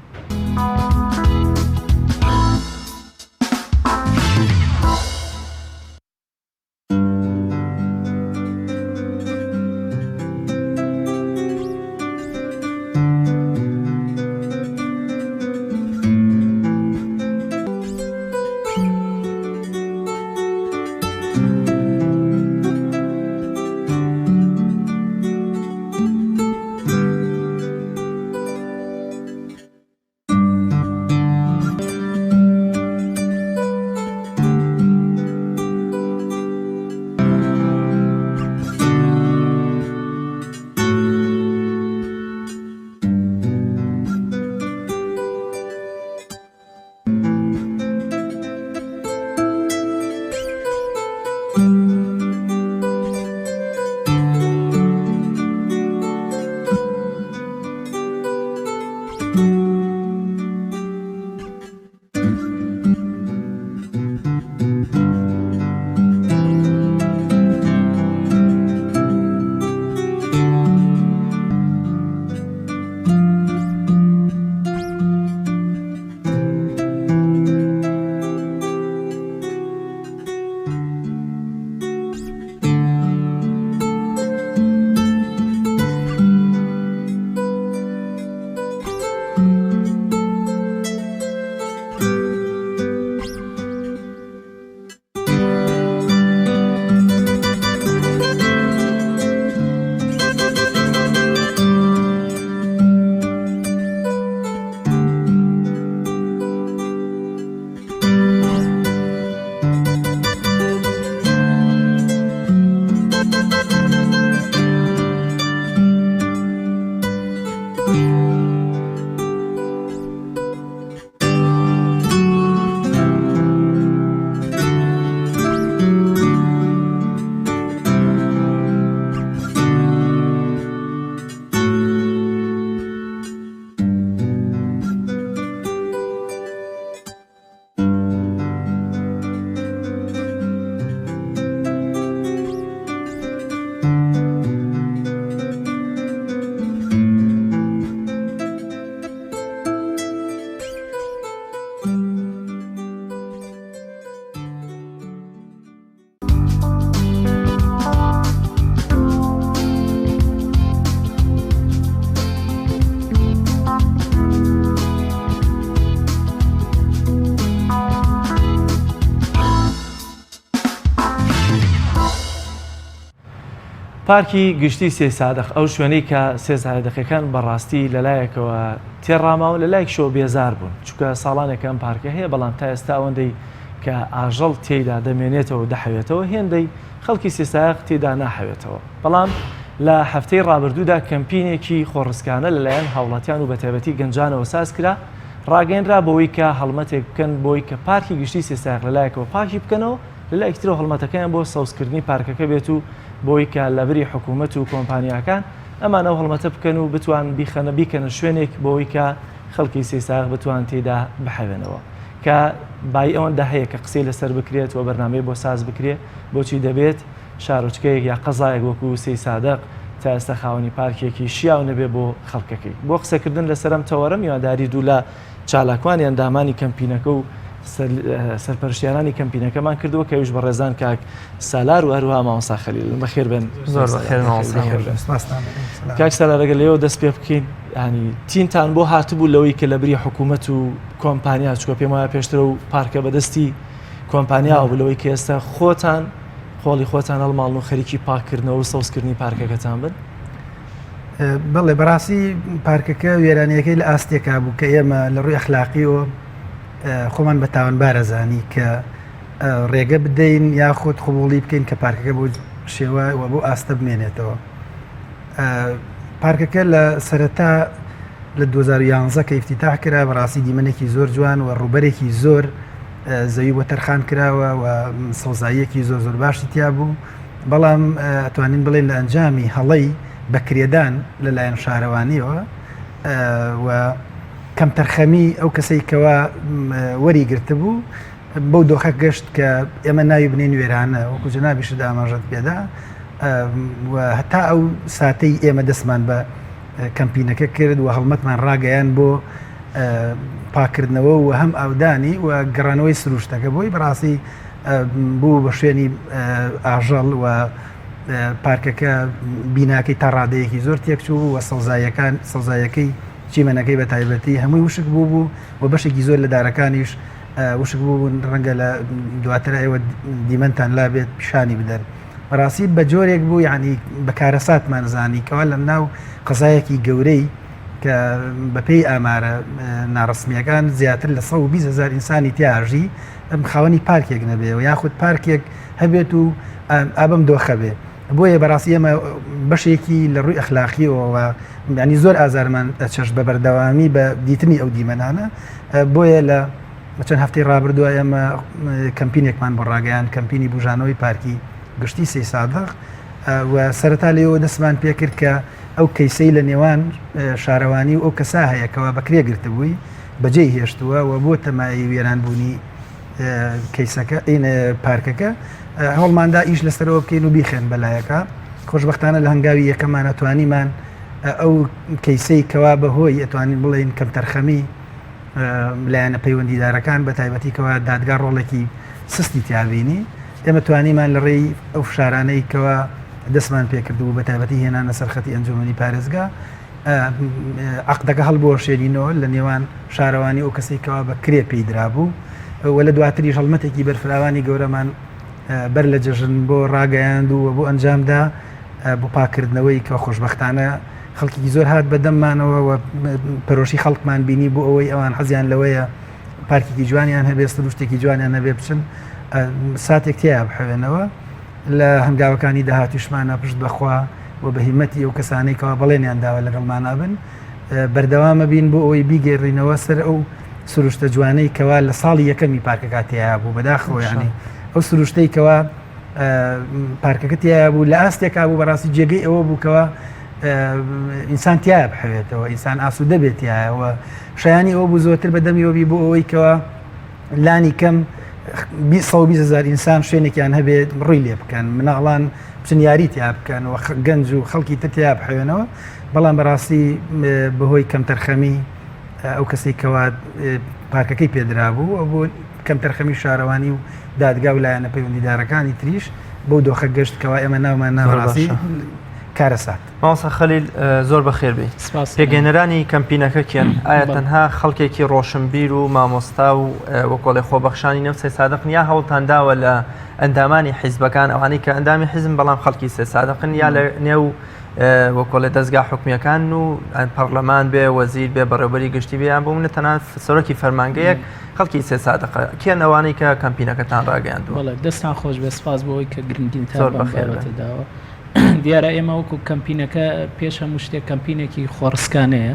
پارکی گشتی سێسادق ئەو شوێنەی کە سێسادقەکان بەڕاستی لەلایەکەوە تێڕاماون لەلایەکیشەوە بێزار بوون چونکە ساڵانێکە ئەم پارکە هەیە بەڵام تا ئێستا ئەوەندەی کە ئاژەڵ تێیدا دەمێنێتەوە و دەحەوێتەوە هێندەی خەڵکی سێسایەق تێدا ناحەوێتەوە بەڵام لە هەفتەی ڕابردوودا کەمپینێکی خۆڕسکانە لەلایەن هاوڵاتیان و بەتایبەتی گەنجانەوە سازکرا ڕاگەیەنرا بەوەی کە هەڵمەتێک بکەن بۆی کە پارکی گشتی سێسایەق لەلایەکەوە پاکی بکەنەوە لەلایەکی ترەوە هەڵمەتەکەیان بۆ سەوزکردنی پارکەکە بێت و بۆی کە لەبری حکوومەت و کۆمپانیاکان ئەمان ئەو هەڵمەتە بکەن و بتوان بیخەنە بیکەنە شوێنێک بۆی کە خەڵکی سیساغ بتوان تێیدا بحەوێنەوە کە بایی ئەوەندە هەیە کە قسەی لەسەر بکرێت و بەرنامەی بۆ ساز بکرێ بۆچی دەبێت شارۆچکەیەک یا قەزایەک وەکو سەیسادق تا ئێستا خاوەنی پارکێکی شیاو نەبێ بۆ خەڵکەکەی بۆ قسەکردن لەسەر ئەم تەوەرە میوانداری دوو لە چالاکوانی ئەندامانی کەمپینەکە و سەرپەرشتیارانی کەمپینەکەمان کردووە کە ئەویش بەڕێزان کاک سالار و هەروەها مامۆستا خەلیل بەخێر بێن. زۆر بەخێر مامۆستا. کاک سالار ئەگەر لێوە دەست پێ بکەین ینی تینتان بۆ هاتبوو لەوەی کە لە بری حکوومەت و کۆمپانیا چکە پێم وایە پێشتر و پارکە بەدەستی کۆمپانیاوە بوو لەوەی کە ئێستا خۆتان قۆڵی خۆتان هەڵماڵن و خەریکی پاککردنەوە و سەوزکردنی پارکەکەتان بن؟ بەڵێ بەڕاستی پارکەکە وێرانیەکەی لە ئاستێکا بوو کە ئێمە لە ڕووی ئەخلاقیەوە خۆمان بە تاوانبارە زانی کە ڕێگە بدەین یاخود قوبوڵی بکەین کە پارکەکە بۆ شێوە و بۆ ئاستە بمێنێتەوە پارکەکە لە سەرەتا لە 2011 کە ئیفتیتاح کرا بەڕاستی دیمەنێکی زۆر جوان و ڕووبەرێکی زۆر زەوی بۆ تەرخان کراوە و سەوزاییەکی زۆر زۆر باشی تیا بوو بەڵام ئەتوانین بڵێن لە ئەنجامی هەڵەی بەکرێدان لەلایەن شارەوانیەوە و کەمتەرخەمی ئەو کەسەی کەوا وەری گرتبوو بەو دۆخە گەشت کە ئێمە ناوی بنێین وێرانە وەکو جەنابیشت ئاماژەت پێدا و هەتا ئەو ساتەی ئێمە دەستمان بە کەمپینەکە کرد و هەڵمەتمان ڕاگەیان بۆ پاکردنەوە و هەم ئاودانی و گەڕانەوەی سروشتەکە بۆی بەڕاستی بوو بە شوێنی ئاژەڵ و پارکەکە بیناکەی تا ڕادەیەکی زۆر تێکچوو و سەوزایەکان سەوزایەکەی چیمەنەکەی بە تایبەتی هەمووی وشک بوو بوو و بەشێکی زۆر لە دارەکانیش وشک بوون ڕەنگە لە دواتر ئێوە دیمەنتان لا بێت پیشانی بدەن بەڕاستی بە جۆرێک بوو یعنی بە کارەساتمان زانی کەوا لە ناو قەزایەکی گەورەی کە بەپێی ئامارە ناڕسمیەکان زیاتر لە 120 هزار ئینسانی تیاژی خاوەنی پارکێک نەبێ و یاخود پارکێک هەبێت و ئابم دۆخە بێ بۆیە بەڕاستی ئێمە بەشێکی لە ڕووی ئەخلاقیەوە ینی زۆر ئازارمان ئەچەشت بە بەردەوامی بە دیتنی ئەو دیمەنانە بۆیە لە چەند هەفتەی ڕابردووە ئێمە کەمپینێکمان بۆ ڕاگەیان کەمپینی بژانەوەی پارکی گشتی سەی سادق و سەرەتا لێەوە دەستمان پێکرد کە ئەو کەیسەی لە نێوان شارەوانی و ئەو کەسا هەیە کەوا بەکرێ گرتبووی بەجێی هێشتووە و بۆ تەمای وێرانبوونی کەیسەکە پارکەکە هەوڵماندا ئیش لەسەرەوە بکەین و بیخێن بەلایەکە خۆشببختانە لە هەنگاوی یەکەمانە توانیمان ئەو کەیسەی کەوا بەهۆی ئەتوانین بڵێین کەمتەرخەمی لایەنە پەیوەندیدارەکان بە تایبەتی کەوا دادگا ڕۆڵێکی سستی تیابینی ئێمە توانیمان لە ڕێی ئەو فشارانەی کەوا دەستمان پێکردبوو بە تایبەتی هێنانە سەرخەتی ئەنجومەنی پارێزگا عقدەکە هەڵبوەشێنینەوە لە نێوان شارەوانی ئەو کەسێک کەوا بە کرێ پێی درابوو و لە دواتریش هەڵمەتێکی بەرفراوانی گەورەمان بەر لە جەژن بۆ ڕاگەیاند و بۆ ئەنجامدا بۆ پاککردنەوەی کە خۆشبەختانە خەڵکێکی زۆر هات بە دەممانەوە و پەرۆشی خەڵکمان بینی بۆ ئەوەی ئەوان حەزیان لەوەیە پارکێکی جوانیان هەبێ سروشتێکی جوانیان هەبێ بچن ساتێک تیا بحەوێنەوە لە هەنگاوەکانی داهاتوشمانە پشت بەخوا و بە هیمەتی ئەو کەسانەی کەوا بەڵێنیان داوە لەگەڵمانا بن بەردەوامە بین بۆ ئەوەی بیگەڕینەوە سەر ئەو سروشتە جوانەی کەوا لە ساڵی یەکەمی پارکەکە تیا بوو بەداخەوە ینی ئەو سروشتەی کەوا پارکەکە تیا بوو لە ئاستێکا بوو بەڕاستی جێگەی ئەوە بوو کەوا ئینسان تیا بحەوێتەوە ئینسان ئاسوودە بێتایەوە شایانی ئەوە بوو زۆرتر بە دەمیەوە بی بۆ ئەوەی کەوا لانی کەم 120 هزار ئینسان شوێنێکیان هەبێت ڕووی لێ بکەن مناڵان بچن یاری تیا بکەن و گەنج و خەڵکی تر تیا بحەوێنەوە بەڵام بەڕاستی بەهۆی کەمتەرخەمی ئەو کەسەی کەوا پارکەکەی پێدرابوو ئەو بۆ کەمتەرخەمی شارەوانی و دادگا و لایەنە پەیوەندیدارەکانی تریش بەو دۆخە گەشت کەوا ئێمە ناومان ناوەڕاستی. کارەسات. مامۆستا خەلیل زۆر بەخێر بێی. پێکهێنەرانی کەمپینەکە کێن؟ ئایا تەنها خەڵکێکی ڕۆشنبیر و مامۆستا و وەکۆڵێ خۆبەخشانی نێو سەیدسادقن یا هەوڵتان داوە لە ئەندامانی حیزبەکان ئەوانەی کە ئەندامی حیزبن بەڵام خەڵکی سەیدسادقن یا لە نێو وەکۆڵێ دەزگا حکومیەکان و پەرلەمان بێ وەزیر بێ بەڕێوبەری گشتی بێ یان بۆ منە تەنانەت سەرۆکی فەرمانگەیەک خەڵکی سەیدسادقە کێن ئەوانەی کە کەمپینەکەتان ڕاگەیاندووە؟ بەڵێ دەستان خۆش بێ سپاس بۆ ئەوەی کە گرنگیتان بەم بابەتە داوە. دیارە ئێمە وەکو کەمپینەکە پێش هەموو شتێک کەمپینێکی خۆڕسکانەیە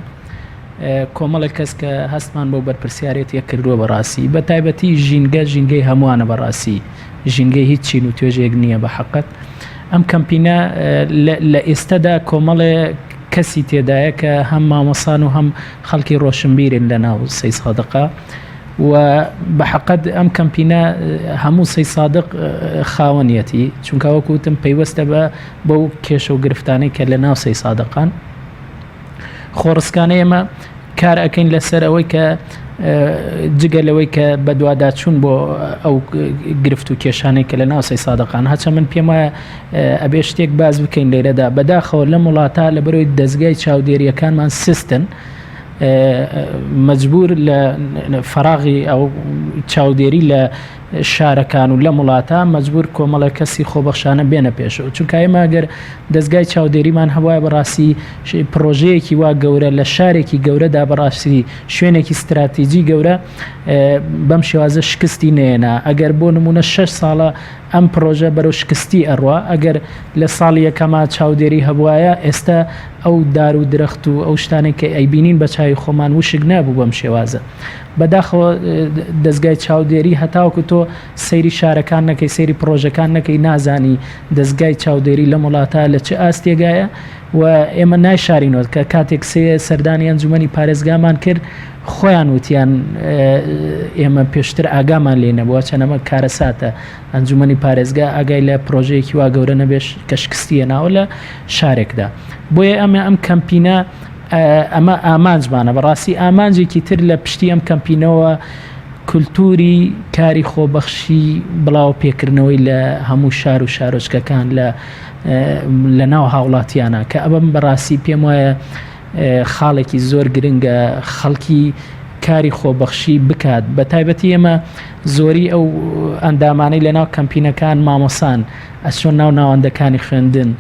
کۆمەڵێک کەس کە هەستمان بەو بەرپرسیارێتیە کردووە بەڕاستی بە تایبەتی ژینگە ژینگەی هەمووانە بەڕاستی ژینگەی هیچ چین و توێژێک نییە بە حەقەت ئەم کەمپینە لە ئێستەدا کۆمەڵێ کەسی تێدایە کە هەم مامۆسان و هەم خەڵکی ڕۆشنبیرن لە ناو سەیسادقا و بە حەقەت ئەم کەمپینە هەموو سەیسادق خاوەنیەتی چونکە وەکو وتم پەیوەستە بە بەو کێشە و گرفتانەی کە لە ناو سەیسادقان خۆڕسکانە ئێمە کار ئەەکەین لەسەر ئەوەی کە جگە لەوەی کە بەدواداچوون بۆ ئەو گرفت و کێشانەی کە لە ناو سەیسادقان هەچە من پێم وایە ئەبێ شتێک باز بکەین لێرەدا بەداخەوە لەم وڵاتە لە بەرەوەی دەستگای چاودێریەکانمان سستن مەجبور لە فەراغی ئەو چاودێری لە شارەکان و لەم وڵاتە مەجبور کۆمەڵێک کەسی خۆبەخشانە بێنە پێشەوە چونکە ئێمە گەر دەستگای چاودێریمان هەبوایە بەڕاستی پرۆژەیەکی وا گەورە لە شارێکی گەورەدا بەڕاستی شوێنێکی ستراتیجی گەورە بەم شێوازە شکستی نێنا ئەگەر بۆ نمونە 6 ساڵە ئەم پرۆژە بەرەو شکستی ئەڕوا ئەگەر لە ساڵی یەکەما چاودێری هەبوایە ئێستا ئەو دار و درەخت و ئەو شتانەی کە ئەیبینین بە چاوی خۆمان وشک نابوو بەم شێوازە. بەداخەوە دەزگای چاودێری هەتاوەکو تۆ سەیری شارەکان نەکەی سەیری پڕۆژەکان نەکەی نازانی دەزگای چاودێری لەم وڵاتە لە چ ئاستێگایە و ئێمە نایشارینەوە کە کاتێک سێ سەردانی ئەنجومەنی پارێزگامان کرد خۆیان وتیان ئێمە پێشتر ئاگامان لێ نەبووە چەند ئەمە کارەساتە ئەنجومەنی پارێزگا ئاگای لە پرۆژەیەکی وا گەورە نەبێش کە شکستی هێناوە لە شارێکدا بۆیە ئەمە ئەم کەمپینە ئەمە ئامانجمانە بەڕاستی ئامانجێکی تر لە پشتی ئەم کەمپینەوە کولتوری کاری خۆبەخشی بڵاو پێکردنەوەی لە هەموو شار و شارۆچکەکان لە لە ناو هاوڵاتیانە کە ئەمە بەڕاستی پێم وایە خاڵێکی زۆر گرنگە خەڵکی کاری خۆبەخشی بکات بە تایبەتی ئێمە زۆری ئەو ئەندامانەی لە ناو کەمپینەکان مامۆسان ئەچۆن ناو ناوەندەکانی خوێندن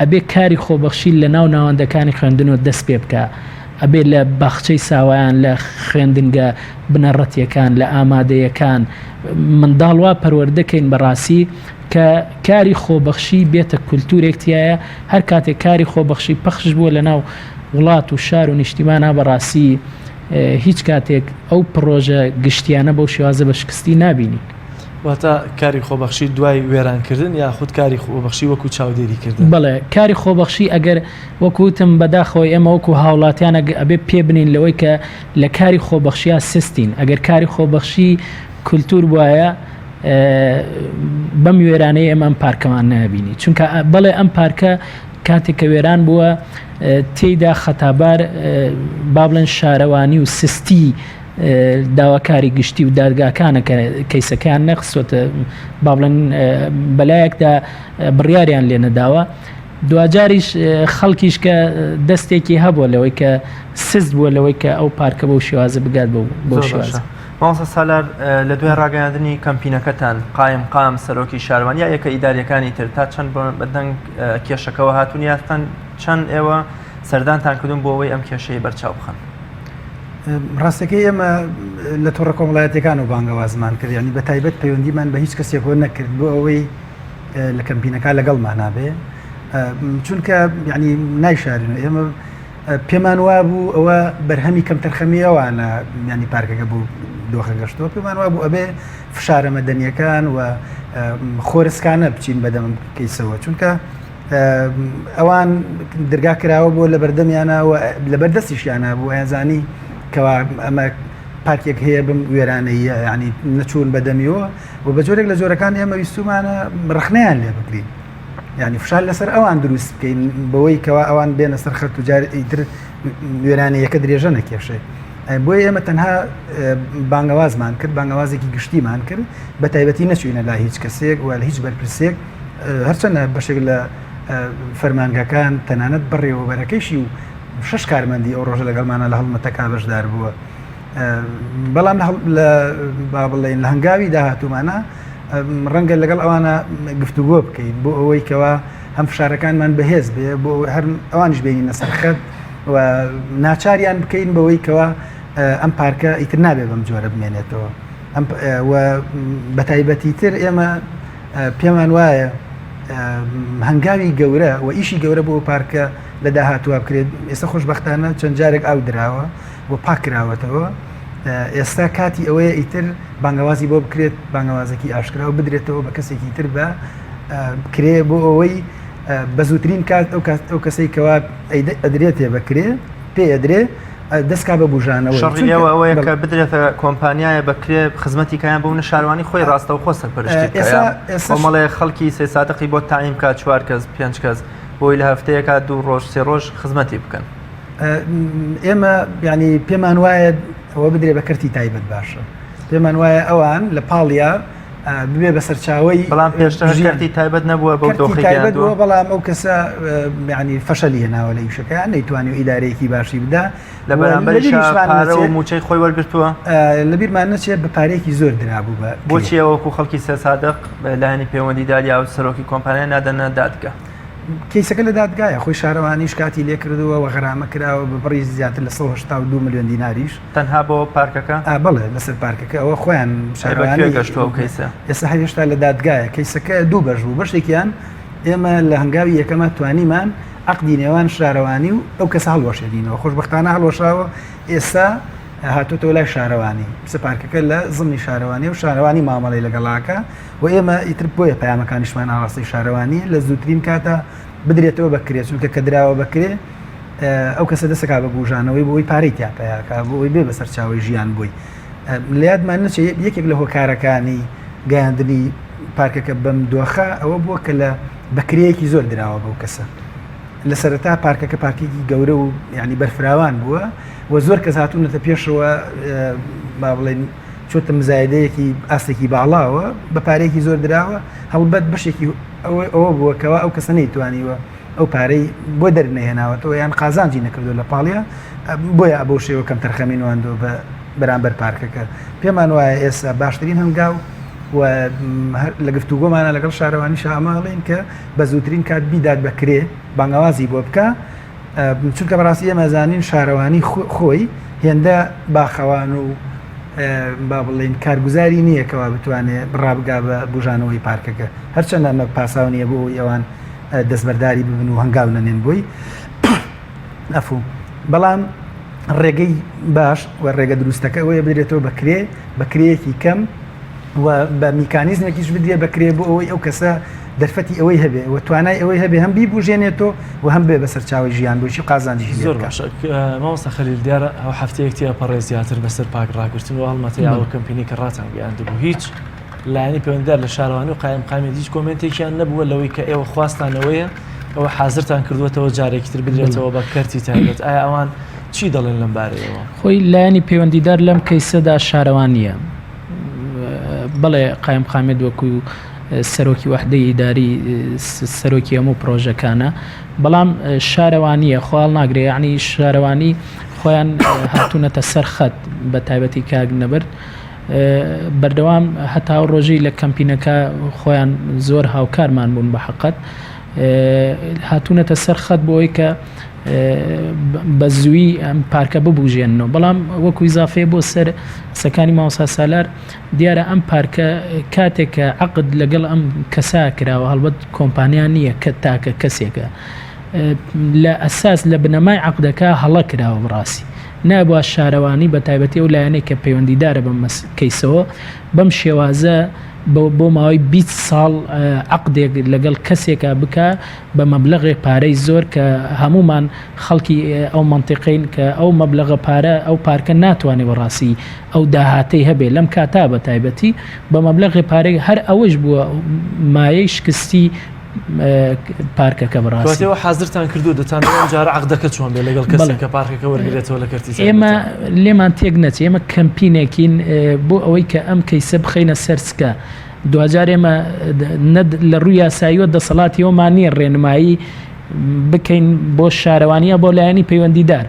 ئەبێ کاری خۆبەخشی لە ناو ناوەندەکانی خوێندن و دەست پێ بکە ئەبێ لە باخچەی ساوایان لە خوێندنگە بنەڕەتیەکان لە ئامادەیەکان منداڵ وا پەروەردەکەین بەڕاستی کە کاری خۆبەخشی بێتە کولتوورێک تیایە، هەر کاتێک کاری خۆبەخشی پەخش بووە لە ناو وڵات و شار و نیشتیمانا بەڕاستی هیچ کاتێک ئەو پڕۆژە گشتیانە بەو شێوازە بە شکستی نابینین. واتە کاری خۆبەخشی دوای وێرانکردن یاخود کاری خۆبەخشی وەکو چاودێری کردن؟ بەڵێ کاری خۆبەخشی ئەگەر وەکو وتم بەداخەوە ئێمە وەکو هاوڵاتیان ئەبێ پێ بنین لەوەی کە لە کاری خۆبەخشیا سستین ئەگەر کاری خۆبەخشی کولتوور بوایە بەم وێرانەی ئێمە ئەم پارکەمان نابینی چونکە بەڵێ ئەم پارکە کاتێک کە وێران بووە تێیدا خەتابار با بڵێن شارەوانی و سستی داواکاری گشتی و دادگاکانە کە کەیسەکەیان نەخستۆتە با بڵێن بەلایەکدا بڕیاریان لێ نەداوە دواجاریش خەڵکیش کە دەستێکی هەبووە لەوەی کە سست بووە لەوەی کە ئەو پارکە بەو شێوازە بگات بەو شێوازە. مامۆستا سالار لە دوای ڕاگەیاندنی کەمپینەکەتان قایمقام سەرۆکی شارەوانی یا یەکە ئیداریەکانی تر تا چەند بە دەنگ کێشەکەوە هاتوون یاستان چەند ئێوە سەردانتان کردوون بۆ ئەوەی ئەم کێشەیە بەرچاو بخەن؟ ڕاستەکەی ئێمە لە تۆڕە کۆمەڵایەتەکان و بانگەوازمان کرد ینی بە تایبەت پەیوەندیمان بە هیچ کەسێکەوە نەکرد بۆ ئەوەی لە کەمپینەکە لەگەڵمان نابێ چونکە یعنی نایشارین ئێمە پێمان وابوو ئەوە بەرهەمی کەمتەرخەمی ئەوانە ینی پارکەکە بۆ دۆخە گەشتەوە پێمان وابوو ئەبێ فشارە مەدەنیەکان و خۆرسکانە بچین بەدەم کەیسەوە چونکە ئەوان درگا کراوە بۆ لە بەردەمیانە و لەبەر دەستیشیانە بوو ئەیانزانی کەوا ئەمە پارکێک هەیە بم وێرانەیە ینی نەچوون بەدەمیەوە و بە جۆرێک لە جۆرەکان ئێمە ویستومانە ڕخنەیان لێ بگرین یعنی فشار لەسەر ئەوان دروست بکەین بەوەی کەوا ئەوان بێنە سەر خەت و جار ئیتر وێرانەیەکە درێژە نەکێشێ بۆیە ئێمە تەنها بانگەوازمان کرد بانگەوازێکی گشتیمان کرد بە تایبەتی نەچوینە لا هیچ کەسێک و لە هیچ بەرپرسێک هەرچەندە بەشێک لە فەرمانگەکان تەنانەت بەڕێوەبەرەکەیشی و شەش کارمەندی ئەو ڕۆژە لەگەڵمانە لە هەڵمەتەکە بەشدار بووە. بەڵام لە با بڵێین لە هەنگاوی داهاتوومانە ڕەنگە لەگەڵ ئەوانە گفتوگۆ بکەین بۆ ئەوەی کەوا هەم فشارەکانمان بەهێز بێ بۆ هەر ئەوانیش بێنینە سەرخەت و ناچاریان بکەین بەوەی کەوا ئەم پارکە ئیتر نابێ بەم جۆرە بمێنێتەوە ئەم بە تایبەتی تر ئێمە پێمان وایە هەنگاوی گەورە و ئیشی گەورە بۆ پارکە لە داهاتوە بکرێت ئێستا خۆشببختانە چەند جارێک ئاو دراوە و پاککراوەتەوە، ئێستا کاتی ئەوەیە ئیتر بانگەوازی بۆ بکرێت، بانگەوازێکی ئاشکرا و بدرێتەوە بە کەسێکی تر بە کرێ بۆ ئەوەی بە زووترین کات ئەو کات ئەو کەسەی کەوا ئەدرێتێ بە کرێ پێ ئەدرێ دەستکا بە بژانەوە شەڕی ئێوە ئەوەیە کە بدرێتە کۆمپانیایە بە کرێ خزمەتی کایان بۆ منە شارەوانی خۆی ڕاستەوخۆ سەرپەرشتی بکات کۆمەڵێ خەڵکی سێ سادقی بۆ تایم بکات چوار کەس پێنج کەس بۆی لە هەفتەیەکا دوو ڕۆژ سێ ڕۆژ خزمەتی بکەن. ئێمە ینی پێمان وایە ئەوە بدرێ بە کەرتی تایبەت باشە پێمان وایە ئەوان لە پاڵیا ببێ بە سەرچاوی بەڵام پێشتر کەرتی تایبەت نەبووە بۆ دۆخی تایبەت بووە بەڵام ئەو کەسە ینی فەشەلی هێناوە لە ئیشەکە نەیتوانی و ئیدارەیەکی باشی بدا لە بەرامبەر و موچەی خۆی وەرگتووە لە بیرمان نەچێت بە پارێکی زۆر درابوو بە بۆچی وەکو خەڵکی سێ سادق لایەنی پەیوەندیدار یا سەرۆکی کۆمپانیا نادەنە دادگە کەیسەکە لە دادگایە، خۆی شارەوانیش کاتی لێکردووە و غەرامە کراوە بە بڕی زیاتر لە 182 ملیۆن دیناریش. تەنها بۆ پارکەکە؟ ئا بەڵێ لەسەر پارکەکە، ئەوە خۆیان شارەوانی. بە کوێ گەشتووە ئەو کەیسە؟ ئێستا هەر هێشتا لە دادگایە. کەیسەکە دوو بەش بوو، بەشێکیان ئێمە لە هەنگاوی یەکەما توانیمان عەقدی نێوان شارەوانی و ئەو کەسە هەڵوەشێنینەوە، خۆشبەختانە هەڵوەشاوە، ئێستا هاتۆتەوە لای شارەوانی، ئێستا پارکەکە لە زمنی شارەوانیە و شارەوانی مامەڵەی لەگەڵاکە. و ئێمە ئیتر بۆیە پەیامەکانیشمان ئاڕاستەی شارەوانییە لە زووترین کاتا بدرێتەوە بە کرێ، چونکە کە دراوە بە کرێ ئەو کەسە دەسەکا بە بوژانەوەی بۆ ئەوەی پارەی تیا پەیاکا بۆ ئەوەی بێ بە سەرچاوەی ژیان بۆی. لە یادمان نەچێ یەکێک لە هۆکارەکانی گەیاندنی پارکەکە بەم دۆخە ئەوە بووە کە لە بە کرێیەکی زۆر دراوە بەو کەسە. لە سەرەتا پارکەکە پارکێکی گەورە و یعنی بەرفراوان بووە و زۆر کەس هاتوونەتە پێشەوە با بڵێین چۆتە مزایدەیەکی ئاستێکی باڵاوە بە پارەیەکی زۆر دراوە هەڵبەت بەشێکی ئەوە بووە کەوا ئەو کەسە نەیتوانیوە ئەو پارەی بۆ دەرنەهێناوەتەوە یان قازانجی نەکردو لە پاڵیا بۆیە بەو شێوە کەم تەرخەمی نواندووە بە بەرامبەر پارکەکە پێمان وایە ئێستا باشترین هەنگاو و لە گفتوگۆمانە لەگەڵ شارەوانی شاماڵین کە بە زووترین کات بیدات بە کرێ بانگەوازی بۆ بکە چونکە بەڕاستی ئێمە زانین شارەوانی خۆی هێندە باخەوان و با بڵێین کارگوزاری نییە کەوا بتوانێ ڕابگا بە بژانەوەی پارکەکە هەرچەند ئەمە پاساو نییە بۆ ئەوەی ئەوان دەستبەرداری ببن و هەنگاو نەنێن بۆی ئەفو بەڵام ڕێگەی باش و ڕێگە دروستەکە ئەوەیە بدرێتەوە بە کرێ بە کرێیەکی کەم و بە میکانیزمێکیش بدرێ بە کرێ بۆ ئەوەی ئەو کەسە دەرفەتی ئەوەی هەبێ و توانای ئەوەی هەبێ هەم بیبوژێنێتەوە و هەم بێ بە سەرچاوەی ژیان بۆی قازانجیشی لێ زۆر بکا. باشە مامۆستا خەلیل دیارە ئەو هەفتەیەک تێپەڕێ زیاتر بەسەر پاک ڕاگرتن و هەڵمەتەی ئاوە کەمپینی کە ڕاتان گەیاندبوو هیچ لایەنی پەیوەندیدار لە شارەوانی و قایمقامیەت هیچ کۆمێنتێکیان نەبووە لەوەی کە ئێوە خواستانەوەیە ئەوە حازرتان کردووەتەوە جارێکی تر بدرێتەوە بە کەرتی تایبەت ئایا ئەوان چی دەڵێن لەم بارەیەوە؟ خۆی لایەنی پەیوەندیدار لەم کەیسەدا شارەوانییە. بەڵێ قایمقامیەت وەکو سەرۆکی وەحدەی ئیداری سەرۆکی هەموو پرۆژەکانە بەڵام شارەوانیە خۆ هەڵناگرێ یعنی شارەوانی خۆیان هاتوونەتە سەر خەت بە تایبەتی کاک نەبرد بەردەوام هەتا ئەو ڕۆژەی لە کەمپینەکە خۆیان زۆر هاوکارمان بوون بە حقت هاتوونەتە سەر خەت بۆ ئەوەی کە بە زووی ئەم پارکە ببوژێننەوە بەڵام وەکو ئیزافەیە بۆ سەر قسەکانی مامۆستا سالار دیارە ئەم پارکە کاتێک کە عقد لەگەڵ ئەم کەسا کراوە هەڵبەت کۆمپانیا نییە کە تاکە کەسێکە لە ئەساس لە بنەمای عقدەکە هەڵە کراوە بڕاستی نابووە شارەوانی بە تایبەتی ئەو لایەنەی کە پەیوەندیدارە بەم کەیسەوە بەم شێوازە بۆ ماوەی 20 ساڵ عقدێک لەگەڵ کەسێکا بکە بە مەبلەغێک پارەی زۆر کە هەموومان خەڵکی ئەو مەنتیقەین کە ئەو مەبلەغە پارە ئەو پارکە ناتوانێ بەڕاستی ئەو داهاتەی هەبێ لەم کاتا بە تایبەتی بە مەبلەغێ پارەی هەر ئەوەش بووە مایەی شکستی پارکەکە بەڕاستی. کەواتە ئێوە حازرتان کردووە دەتانەوێ ئەم جارە عەقدەکە چۆن بێ لەگەڵ کەسێک کە پارکەکە وەرگرێتەوە لە کەرتی تایبەتەوە؟ ئێمە لێمان تێک نەچێ ئێمە کەمپینێکین بۆ ئەوەی کە ئەم کەیسە بخەینە سەر سکە. دواجار ئێمە لە ڕووی یاساییەوە دەسەڵاتی ئەومان نییە ڕێنمایی بکەین بۆ شارەوانیە بۆ لایەنی پەیوەندیدار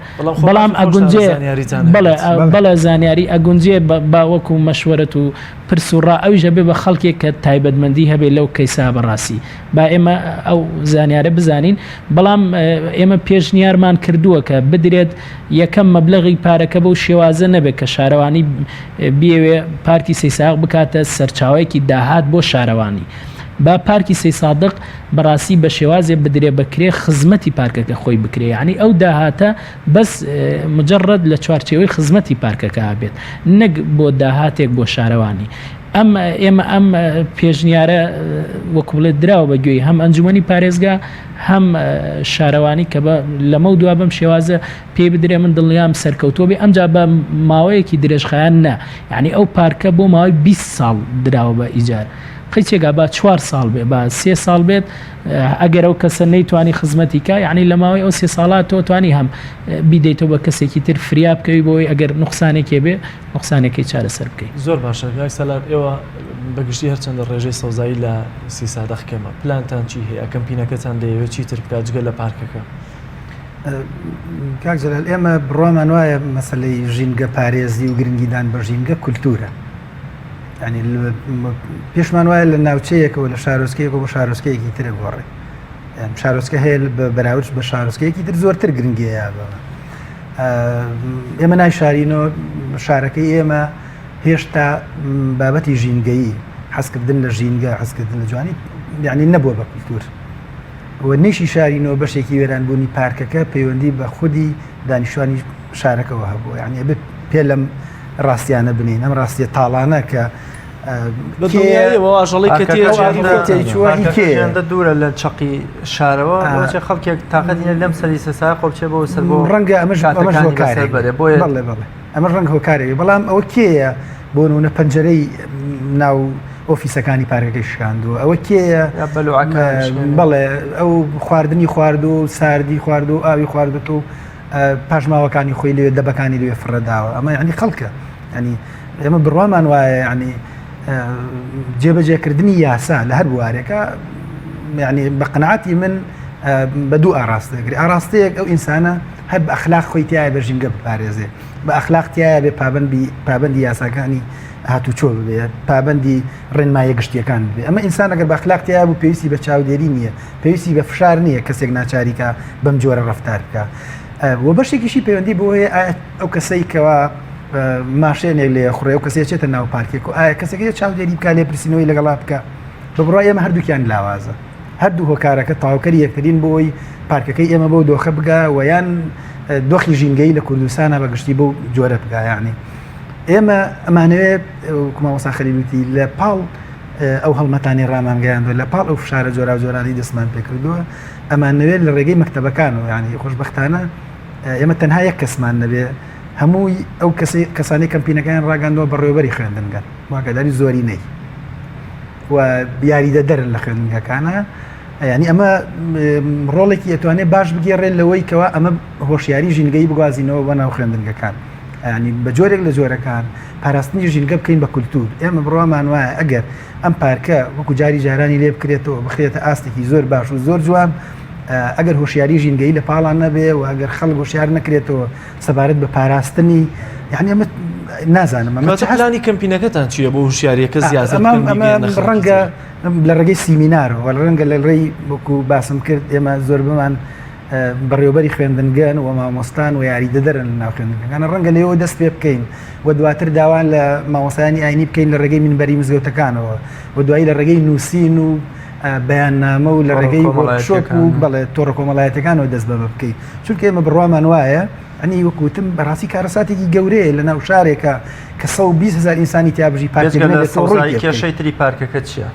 بەڵام ئەگونجێ بەڵێ زانیاری ئەگونجێ بە وەکو مەشوەرەت و پرس و ڕا ئەویش ئەبێ بە خەڵکێک کە تایبەتمەندی هەبێ لەو کەیسا بەڕاستی با ئێمە ئەو زانیارە بزانین بەڵام ئێمە پێشنیارمان کردووە کە بدرێت یەکەم مەبلەغی پارەکە بەو شێوازە نەبێت کە شارەوانی بیەوێ پارکی سەیساق بکاتە سەرچاوەیەکی داهات بۆ شارەوانی با پارکی سەیسادق بەڕاستی بە شێوازێ بدرێ بە کرێ خزمەتی پارکەکە خۆی بکرێ یعنی ئەو داهاتە بەس مجرد لە چوارچێوەی خزمەتی پارکەکە بێت نەک بۆ داهاتێک بۆ شارەوانی ئەم ئێمە ئەم پێشنیارە وەکو بڵێ دراوە بە گوێی هەم ئەنجومەنی پارێزگا هەم شارەوانی کە بە لەمە دوا بەم شێوازە پێی بدرێ من دڵنیام سەرکەوتووە بێ ئەمجا بە ماوەیەکی درێژخایەن نا یعنی ئەو پارکە بۆ ماوەی 20 ساڵ دراوە بە ئیجار قەیچێکا با چوار ساڵ بێ با سێ ساڵ بێت ئەگەر ئەو کەسە نەیتوانی خزمەتی کا یعنی لە ماوەی ئەو سێ ساڵا تۆ توانی هەم بیدەیتەوە بە کەسێکی تر فریا بکەوی بۆی ئەگەر نوقسانێکێ بێ نوقسانەکەی چارەسەر بکەی. زۆر باشە کاک سالار ئێوە بە گشتی هەرچەندە ڕێژەی سەوزایی لە سیسادەق کەمە پلانتان چی هەیە کەمپینەکەتان دەیەوێت چیتر بکات جگە لە پارکەکە؟ کاک جەلال ئێمە بڕوامان وایە مەسەلەی ژینگە پارێزی و گرنگیدان بە ژینگە کولتوورە ینی پێشمان وایە لە ناوچەیەکەوە لە شارۆچکەیەکەوە بۆ شارۆچکەیەکی ترە گۆڕێ شارۆچکە هەیە بە بەراورد بە شارۆچکەیەکی تر زۆرتر گرنگیە بەمە ئێمە نایشارینەوە شارەکەی ئێمە هێشتا بابەتی ژینگەیی حەزکردن لە ژینگە حەزکردن لە جوانی یعنی نەبووە بە کولتور و نیشی شارینەوە بەشێکی وێرانبوونی پارکەکە پەیوەندی بە خودی دانیشتوانی شارەکەەوە هەبوو یعنی ئەبێ پێ لەم ڕاستیانە بنین ئەم ڕاستیە تاڵانە کە کێ دوورە لە چەقی شارەوە بۆچێ خەڵکێک تاقەتی نیە لەم سەری سەسای خۆ بچێ بۆ سەر بۆ ڕەنگە ئەمەش ئەمەش هۆکارێک بەرێ بۆیە بەڵێ بەڵێ ئەمەش ڕەنگ هۆکارێک بەڵام ئەوە کێیە بۆ نمونە پەنجەرەی ناو ئۆفیسەکانی پارکەکەی شکاندووە ئەوە کێیە بەڵێ ئەو خواردنی خواردو و ساردی خواردو و ئاوی خواردوت و پاشماوەکانی خۆی لەوێ دەبەکانی لەوێ فڕێداوە ئەمە یعنی خەڵکە ینی ئێمە بڕوامان وایە ینی جێبەجێکردنی یاسا لە هەر بوارێکە ینی بە قەناعەتی من بە دوو ئاراستە دەگرێت ئاراستەیەک ئەو ئینسانە هەر بە ئەخلاق خۆی تایە بە ژینگە بپارێزێ بە ئەخلاق تایە بێ پابندی پابندی یاساکانی هاتوچۆ ببێت پابندی ڕێنمایە گشتیەکان بێ ئەمە ئینسان ئەگەر بە ئەخلاق تایە بوو پێویستی بە چاودێری نییە پێویستی بە فشار نییە کەسێک ناچاریکە بەم جۆرە ڕفتار بکە و بەشێکیشی پەیوەندی بۆ هەیە ئەو کەسەی کەوا ماشێنێک لێ خوڕێ و کەسێ چێتە ناو پارکێک و ئایا کەسێک هەیە چاودێری بکا لێپرسینەوەی لەگەڵا بکا بە بڕوای ئێمە هەردووکیان لاوازە هەردوو هۆکارەکە تەواوکەری یەکترین بۆ ئەوەی پارکەکەی ئێمە بەو دۆخە بگا و یان دۆخی ژینگەیی لە کوردستانە بە گشتی بەو جۆرە بگا یعنی ئێمە ئەمانەوێ وەکو مامۆستا خەلیل وتی لە پاڵ ئەو هەڵمەتانی ڕامانگەیاندوە لە پاڵ ئەو فشارە جۆراوجۆرانەی دەستمان پێکردووە ئەمانەوێت لە ڕێگەی مەکتەبەکانەوە یعنی خۆشبەختانە ئێمە تەنها یەک کەسمان نەبێ هەمووی ئەو کەسی کەسانی کەمپینەکەیان ڕاگەندووە بەڕێوەبەری خوێندنگەن واگەداری زۆری نەی و یاریدەدەرن لە خوێندنگەکانە ینی ئەمە ڕۆڵێکی ئەتوانێت باش بگێڕێت لەوەی کەوا ئەمە هۆشیاری ژینگەی بگوازینەوە بۆ ناو خوێندنگەکان ینی بە جۆرێک لە جۆرەکان پاراستنی ژینگە بکەین بە کولتور ئێمە بڕوامان وایە ئەگەر ئەم پارکە وەکو جاری جارانی لێ بکرێتەوە بخرێتە ئاستێکی زۆر باش و زۆر جوان ئەگەر هۆشیاری ژینگەیی لە پاڵان نەبێ و ئەگەر خەڵک هۆشیار نەکرێتەوە سەبارەت بە پاراستنی یعنی ئەمە نازانم ئەمە پلانی کەمپینەکەتان چییە بۆ هوشیاریەکە زیاتر ڕەنگە لە ڕێگەی سیمینارەوە ڕەنگە لە ڕێی وەکو باسم کرد ئێمە زۆربەمان بەڕێوبەری خوێندنگەن و مامۆستان و یاریدەدەرن لە ناو خوێندنگەکان ڕەنگە لێەوە دەست پێ بکەین و دواتر داوان لە مامۆستایانی ئاینی بکەین لە ڕێگەی منبەری مزگەوتەکانەوە و دوایی لە ڕێگەی نووسین و بەیاننامە و لە ڕێگەی وۆرکشۆپ و بەڵێ تۆڕە کۆمەڵایەتەکانەوە دەست بەمە بکەین چونکە ئێمە بڕوامان وایە ئەنی وەکوتم بەڕاستی کارەساتێکی گەورەیە لە ناو شارێکە کە 120 هزار ئینسانی تیا بژی پارکێک نەبێت تۆ ڕووی تێ بکەی. کێشەی تری پارکەکە چییە؟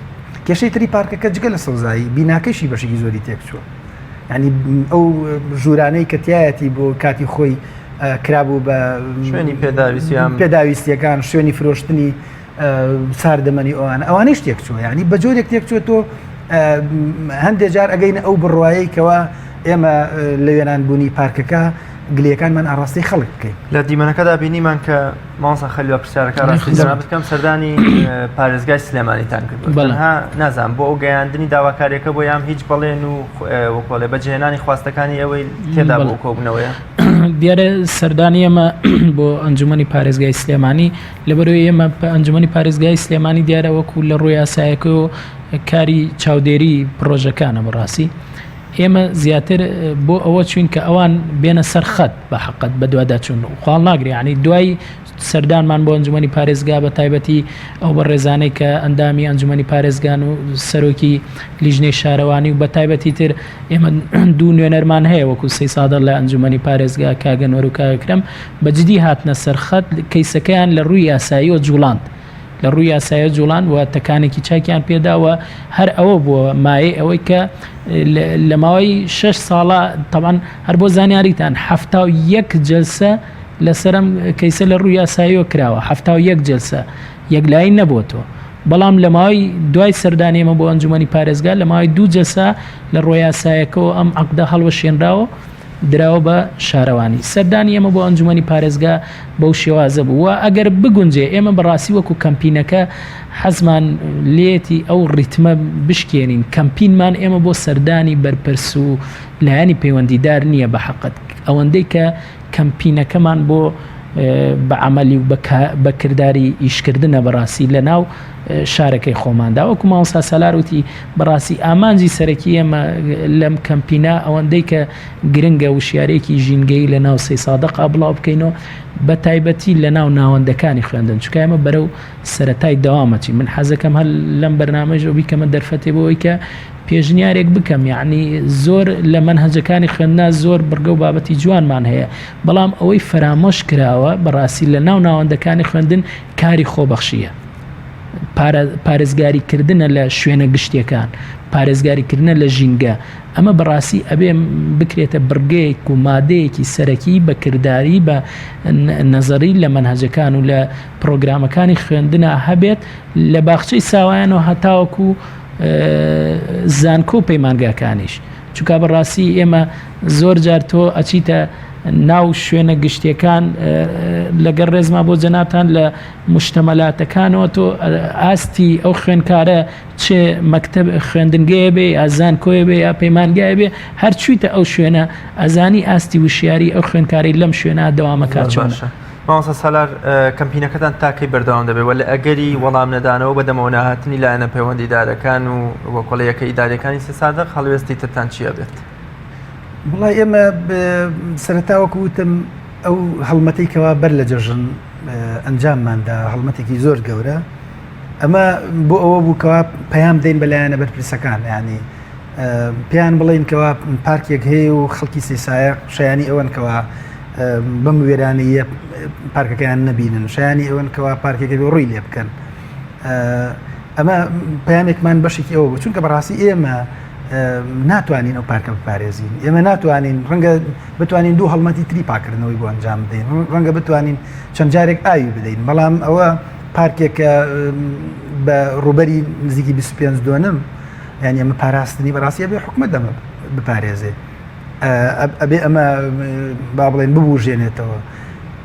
کێشەی تری پارکەکە جگە لە سەوزایی بیناکەشی بەشێکی زۆری تێکچووە ینی ئەو ژوورانەی کە تایەتی بۆ کاتی خۆی کرابوو بە شوێنی پێداویستیان پێداویستیەکان شوێنی فرۆشتنی ساردەمەنی ئەوانە ئەوانەیش تێکچووە یعنی بە جۆرێک تێکچووە تۆ هەندێک جار ئەگەینە ئەو بڕوایەی کەوا ئێمە لە وێرانبوونی پارکەکە گلەیەکانمان ئاڕاستەی خەڵک بکەین. لە دیمەنەکەدا بینیمان کە مامۆستا خەلیل پرسیارەکە ڕاستی جەنابت بکەم سەردانی پارێزگای سلێمانیتان کردووە تەنها نازانم بۆ ئەو گەیاندنی داواکاریەکە بۆ یان هیچ بەڵێن و وەکۆڵێ بەجێهێنانی خواستەکانی ئەوەی تێدا بۆ کۆبوونەوەیە؟ دیارە سەردانی ئێمە بۆ ئەنجومەنی پارێزگای سلێمانی لەبەرەوەی ئێمە ئەنجومەنی پارێزگای سلێمانی دیارە وەکو لە ڕووی یاسایەکەوە کاری چاودێری پرۆژەکانە بەڕاستی ئێمە زیاتر بۆ ئەوە چوین کە ئەوان بێنە سەر خەت بە حقت بە دواداچوون خواڵ ناگری ینی دوای سەردانمان بۆ ئەنجومەنی پارێزگا بە تایبەتی ئەو بەڕێزانەی کە ئەندامی ئەنجومەنی پارێزگان و سەرۆکی لیژنەی شارەوانی و بە تایبەتی تر ئێمە دوو نوێنەرمان هەیە وەکو سەی سادق لە ئەنجومەنی پارێزگا کاک ئەنوەر و کاک ئەکرەم بە جدی هاتنە سەر خەت کەیسەکەیان لە ڕووی یاساییەوە جوڵاند لە ڕووی یاساییەوە جوڵاند و تەکانێکی چاکیان پێدا و هەر ئەوە بووە مایەی ئەوەی کە لە ماوەی شەش ساڵە تەبعەن هەر بۆ زانیاریتان 71 جەلسە لەسەر ئەم کەیسە لە ڕووی یاساییەوە کراوە 71 جەلسە یەکلایی نەبووەتەوە بەڵام لە ماوەی دوای سەردانی ئێمە بۆ ئەنجومەنی پارێزگا لە ماوەی دوو جەلسە لە ڕووە یاسایەکەوە ئەم عەقدە هەڵوەشێنراوە دراوە بە شارەوانی. سەردانی ئێمە بۆ ئەنجومەنی پارێزگا بەو شێوازە بوو و ئەگەر بگونجێ ئێمە بەڕاستی وەکو کەمپینەکە حەزمان لێیەتی ئەو ڕیتمە بشکێنین، کەمپینمان ئێمە بۆ سەردانی بەرپرس و لایەنی پەیوەندیدار نییە بە حەقت ئەوەندەی کە کەمپینەکەمان بۆ بە عەمەلی و بە کرداری ئیشکردنە بەڕاستی لە ناو شارەکەی خۆماندا وەکو مامۆستا سالار وتی بەڕاستی ئامانجی سەرەکی ئێمە لەم کەمپینە ئەوەندەی کە گرنگە وشیارێکی ژینگەیی لە ناو سەیسادقا بڵاو بکەینەوە بە تایبەتی لە ناو ناوەندەکانی خوێندن چونکە ئێمە بەرەو سەرەتای دەوامەچین من حەزەکەم هەر لەم بەرنامەیشەوە بیکەمە دەرفەتێ بۆ ئەوەی کە پێشنیارێک بکەم یەعنی زۆر لە مەنهەجەکانی خوێندنا زۆر بڕگە و بابەتی جوانمان هەیە بەڵام ئەوەی فەرامۆش کراوە بەڕاستی لە ناو ناوەندەکانی خوێندن کاری خۆبەخشیە پارێزگاری کردنە لە شوێنە گشتیەکان پارێزگاری کردنە لە ژینگە ئەمە بەڕاستی ئەبێ بکرێتە بڕگەیەک و مادەیەکی سەرەکی بە کرداری بە نەزەری لە مەنهەجەکان و لە پرۆگرامەکانی خوێندنا هەبێت لە باخچەی ساوایانەوە هەتاوەکو زانکۆ و پەیمانگاکانیش چونکە بەڕاستی ئێمە زۆر جار تۆ ئەچیتە ناو شوێنە گشتیەکان لەگەڵ ڕێزما بۆ جەنابتان لە مشتەمەلاتەکانەوە تۆ ئاستی ئەو خوێنکارە چ مەکتب خوێندنگەیە بێ یا زانکۆیە بێ یا پەیمانگایە بێ هەر چوویتە ئەو شوێنە ئەزانی ئاستی وشیاری ئەو خوێنکاری لەم شوێنە دەوامەکات چۆنە. مامۆستا سالار کەمپینەکەتان تا کەی بەردەوام دەبێت و لە ئەگەری وەڵام نەدانەوە بە دەمەوە نەهاتنی لایەنە پەیوەندیدارەکان و وەکۆڵە یەکە ئیداریەکانی سێسادق هەڵوێستی ترتان چی ئەبێت؟ وڵای ئێمە سەرەتا وەکو وتم ئەو هەڵمەتەی کەوا بەر لە جەژن ئەنجامماندا هەڵمەتێکی زۆر گەورە ئەمە بۆ ئەوە بوو کەوا پەیام دەین بە لایەنە بەرپرسەکان ینی پێیان بڵێین کەوا پارکێک هەیە و خەڵکی سیسایە شایانی ئەوەن کەوا بەم وێرانەیە پارکەکەیان نەبینن شایانی ئەوەن کەوا پارکێکە بێ ڕووی لێ بکەن ئەمە پەیامێکمان بەشێکی ئەوە بوو چونکە بەڕاستی ئێمە ناتوانین ئەو پارکە بپارێزین ئێمە ناتوانین ڕەنگە بتوانین دوو هەڵمەتی تری پاکردنەوەی بۆ ئەنجام بدەین ڕەنگە بتوانین چەند جارێک ئاوی بدەین بەڵام ئەوە پارکێکە بە ڕووبەری نزیکی 25 دۆنم یعنی ئەمە پاراستنی بەڕاستی ئەبێ حکومەت ئەمە بپارێزێ ئەبێ ئەمە با بڵێن ببوژێنێتەوە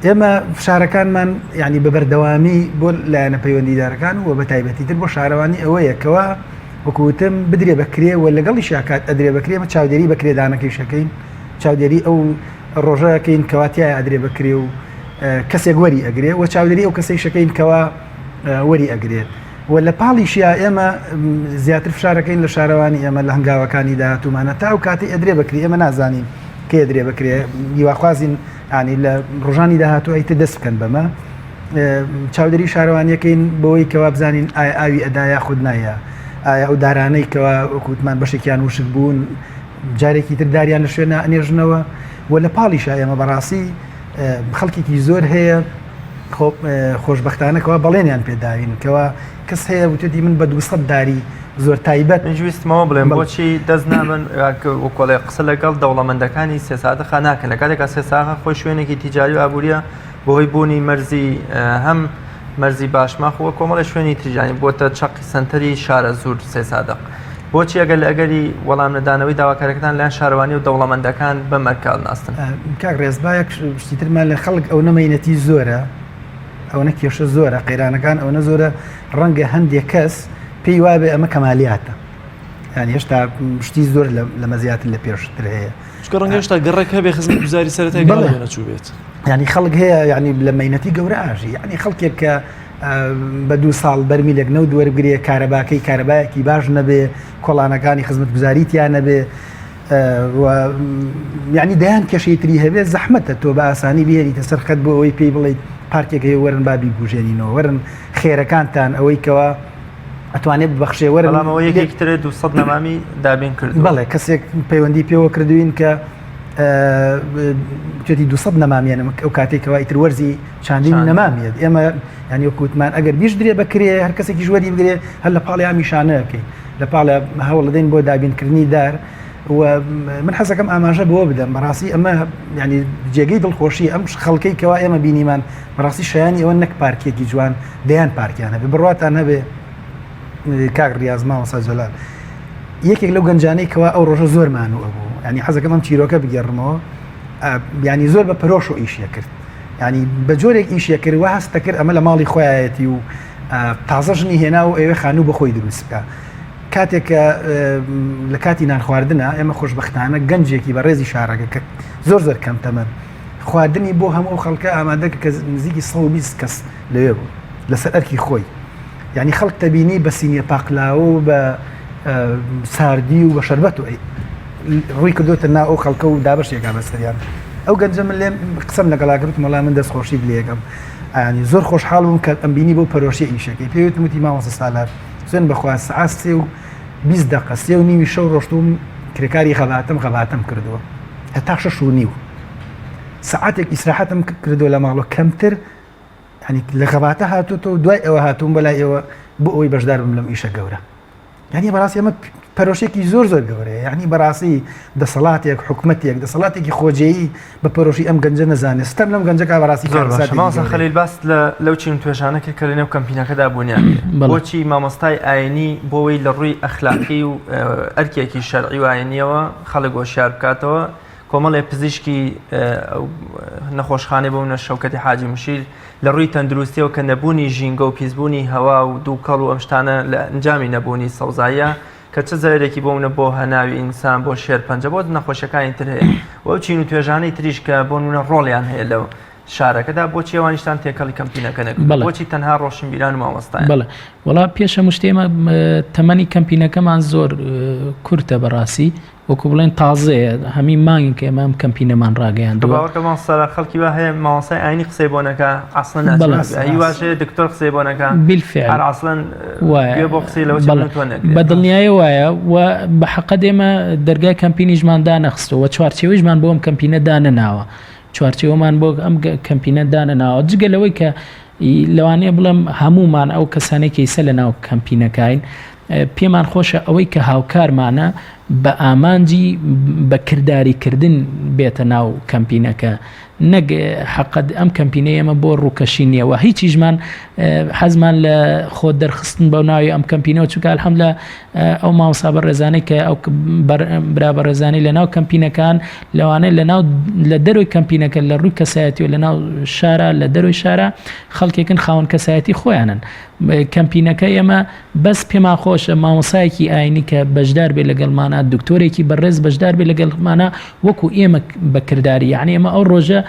ئێمە فشارەکانمان یعنی بە بەردەوامی بۆ لایەنە پەیوەندیدارەکان و بە تایبەتی تر بۆ شارەوانی ئەوەیە کەوا وەکوتم بدرێ بەکرێ و لەگەڵی شاکات ئەدرێ بەکرێ مە چاودێری بەکرێدانەکەی شەکەین چاودێری ئەو ڕۆژەکەین کەواتیای ئەدرێ بەکرێ و کەسێک وەری ئەگرێ و چاودێری ئەو کەسەی شەکەین کەوا وەری ئەگرێت و لە پاڵیشیا ئێمە زیاتر فشارەکەین لە شارەوانی ئێمە لە هەنگاوەکانی داهاتوومانە تا ئەو کاتەی ئەدرێ بەکری ئێمە نازانین کەی ئەدرێ بەکرێ هیواخوازین ینی لە ڕۆژانی داهاتوو ئیتر دەست بکەن بەمە چاودێری شارەوانیەکەین بەوەی کەوا بزانین ئایا ئاوی ئەدا یاخود نایە ئایا ئەو دارانەی کەوا وەکوتمان بەشێکیان وشک بوون جارێکی تر داریان لە شوێنە ئەنێژنەوە و لە پاڵیشا ئێمە بەڕاستی خەڵکێکی زۆر هەیە خۆشبەختانە کەوا بەڵێنیان پێداوین کەوا کەس هەیە وتێتی من بە 200 داری زۆر تایبەت منیش ویستمەوە بڵێم بۆچی دەست نابن وکۆڵێ قسە لەگەڵ دەوڵەمەندەکانی سێسادەخا ناکەن لە کاتێکا سێساخە خۆی شوێنێکی تیجاری و ئابووریە بەهۆی بوونی مەرزی هەم مەرزی باشماخ و کۆمەڵی شوێنی تریجانی بۆتە چەقی سنتەری شارە زور سێسادق. بۆچی ئەگەر لە ئەگەری وەڵام نەدانەوەی داواکاریەکەتان لەلایەن شارەوانی و دەوڵەمەندەکان بەم ئەرکە هەڵناستن؟ کاک ڕێز با یەک شتی ترمان لە خەڵک ئەونە مەینەتی زۆرە ئەونە کێشە زۆرە قەیرانەکان ئەونە زۆرە ڕەنگە هەندێک کەس پێی وابێ ئەمە کەمالیاتە یان هێشتا شتی زۆر لەمە زیاتر لە پێشتر هەیە چونکە ڕەنگە هێشتا گەڕەک هەبێ خزمەتگوزاری سەرەتای گەڕەک بۆ نەچووبێت. یعنی خەڵک هەیە یعنی لە مەینەتی گەورە ئاژی یعنی خەڵکێک کە بە دوو ساڵ بەرمیلێک نەوت وەربگرێ کارەباکەی کارەبایەکی باش نەبێ کۆڵانەکانی خزمەتگوزاری تیا نەبێ و یعنی دەیان کێشەی تری هەبێ زەحمەتە تۆ بە ئاسانی بهێنیتە سەر خەت بۆ ئەوەی پێی بڵێیت پارکێک هەیە وەرن با بیبوژێنینەوە وەرن خێرەکانتان ئەوەی کەوا ئەتوانێت ببەخشێ وەرن بەڵام ئەوە یەکێک ترە 200 نەمامی دابین کردووە بەڵێ کەسێک پەیوەندی پێوە کردوین کە توێتی 200 نەمامیانم ئەو کاتێک کەوا ئیتر وەرزی چاندنی نەمامیێت ئێمە یانی وەکو وتمان ئەگەر بیشدرێ بەکرێ هەر کەسێکیش وەری بگرێ هەر لە پاڵی ئەم ئیشانەکەین لە پاڵە هەوڵدەین بۆ دابینکردنی دار و من حەزەکەم ئاماژە بەوە بدەم بەڕاستی ئەمە ینی جێگەی دڵخۆشی ئەم خەڵکەی کەوا ئێمە بینیمان بەڕاستی شایانی ئەوە نەک پارکێکی جوان دەیان پارکیان هەبێ بڕواتان هەبێ کاک ڕاز مامۆستا جەلال یەکێک لەو گەنجانەی کەوا ئەو ڕۆژە زۆر مانوو ئەبوو ینی حەزەکەم ئەم چیرۆکە بگێڕمەوە ینی زۆر بە پەرۆش و ئیشیە کرد ینی بە جۆرێک ئیشیە کرد و هەستە کرد ئەمە لە ماڵی خۆیەتی و تازە ژنی هێنا و ئەوێ خانوو بە خۆی دروست بکە کاتێک کە لە کاتی نانخواردنە ئێمە خۆشببختانە گەنجێکی بە ڕێزی شارەکە کە زۆر زۆر کەم تەمەن خواردنی بۆ هەموو ئەو خەڵکە ئامادە کە نزیکی 120 کەس لەوێ بوو لەسەر ئەرکی خۆی یعنی خەڵک تەبینی بە سینیە پاقلاوە و بە ساردی و بە شەربەت و ڕووی کردوتە نا ئەو خەڵکە و دابشێکا بەسەریان ئەو گەنجە من لێم قسەم لەگەڵا کردم وەڵا من دەست خۆشی لێگەم ئەیانی زۆر خۆشحاڵ بووم کە ئەم بینی بۆ پەرۆشی ئیشەکەی پێوتم وتی مامۆستا سالار سوێن بەخوا سەعات سێ و 20 دقە سێ و نیوی شەو ڕۆشتوم کرێکاری خەباتم خەباتم کردووە هەتا شەش و نیو سەعاتێک ئیسراحەتم کردووە لە ماڵەوە کەمتر ینی لە خەباتە هاتووتەوە دوای ئەوە هاتووم بەلای ئێوە بۆ ئەوەی بەشدار بم لەم ئیشە گەورە یعنی بەڕاستی ئەمە پەرۆشێکی زۆر زۆر گەورەیە یعنی بەڕاستی دەسەڵاتێک حکومەتێک دەسەڵاتێکی خۆجێی بە پەرۆشی ئەم گەنجە نەزانێت ستەم لەم گەنجەکە بەڕاستی زۆر باشە مامۆستا خەلیل باست لە لەو چین توێژانە کرد کە لەنێو کەمپینەکەدا بوونیان بۆچی مامۆستای ئاینی بۆەوەی لە ڕووی ئەخلاقی و ئەرکێکی شەرعی و ئاینیەوە خەڵک هۆشیار بکاتەوە کۆمەڵێ پزیشکی نەخۆشخانەی بۆ منە شەوکەتی حاجی مشیر لە ڕووی تەندروستیەوە کە نەبوونی ژینگە و پیسبوونی هەوا و دووکەڵ و ئەم شتانە لە ئەنجامی نەبوونی سەوزاییە کە چ زەرەرێکی بۆ منە بۆ هەناوی ئینسان بۆ شێرپەنجە بۆ نەخۆشیەکانی تر هەیە و ئەو چین و توێژانەی تریش کە بۆ نمونە ڕۆڵیان هەیە لەو شارەکەدا بۆچی ئەوانیشتان تێکەڵی کەمپینەکە نەکرد بەڵێ. بۆچی تەنها ڕۆشنبیران و مامۆستایان بەڵێ وەڵا پێش هەموو شتێ ئێمە تەمەنی کەمپینەکەمان زۆر کورتە بەڕاستی وەکو بڵێن تازەیە هەمی مانگێک ئێمە ئەم کەمپینەمان ڕاگەیاندووە. باوەڕکە مامۆستا سالار خەڵکی وا هەیە مامۆستای ئاینی قسەی بۆ نەکا عەسڵەن ناچێت هی واش هەیە دکتۆر قسەی بۆ نەکا بالفعل هەر عەسڵەن گوێ بۆ قسەی لەوە بەڵێ تۆ نەگرێت بە دڵنیایی وایە و بە حەقەت ئێمە دەرگای کەمپینیشمان دانەخستووە و چوارچێوەیشمان بۆ ئەم کەمپینە دانەناوە چوارچێوەمان بۆ ئەم کەمپینە دانەناوە جگە لەوەی کە لەوانەیە بڵێم هەموومان ئەو کەسانەی کە ئیسە لە ناو کەمپینەکاین پێمان خۆشە ئەوەی کە هاوکارمانە بە ئامانجی بە کرداریکردن بێتە ناو کەمپینەکە نەک حەقەت ئەم کەمپینەی ئێمە بۆ ڕووکەشی نییە و هیچیشمان حەزمان لە خۆ دەرخستن بەو ناوی ئەم کەمپینەوە چونکە الحمدلله ئەو مامۆستا بەڕێزانەی کە ئەو برا بەڕێزانەی لە ناو کەمپینەکان لەوانەیە لە ناو لە دەرۆی کەمپینەکە لە ڕووی کەسایەتی و لە ناو شارە لە دەرۆی شارە خەڵکێکن خاوەن کەسایەتی خۆیانن کەمپینەکە ئێمە بەس پێمان خۆشە مامۆسایەکی ئاینی کە بەشدار بێ لەگەڵمانە دکتۆرێکی بەڕێز بەشدار بێ لەگەڵمانە وەکو ئێمە بەکرداری یعنی ئێمە ئەو ڕۆژە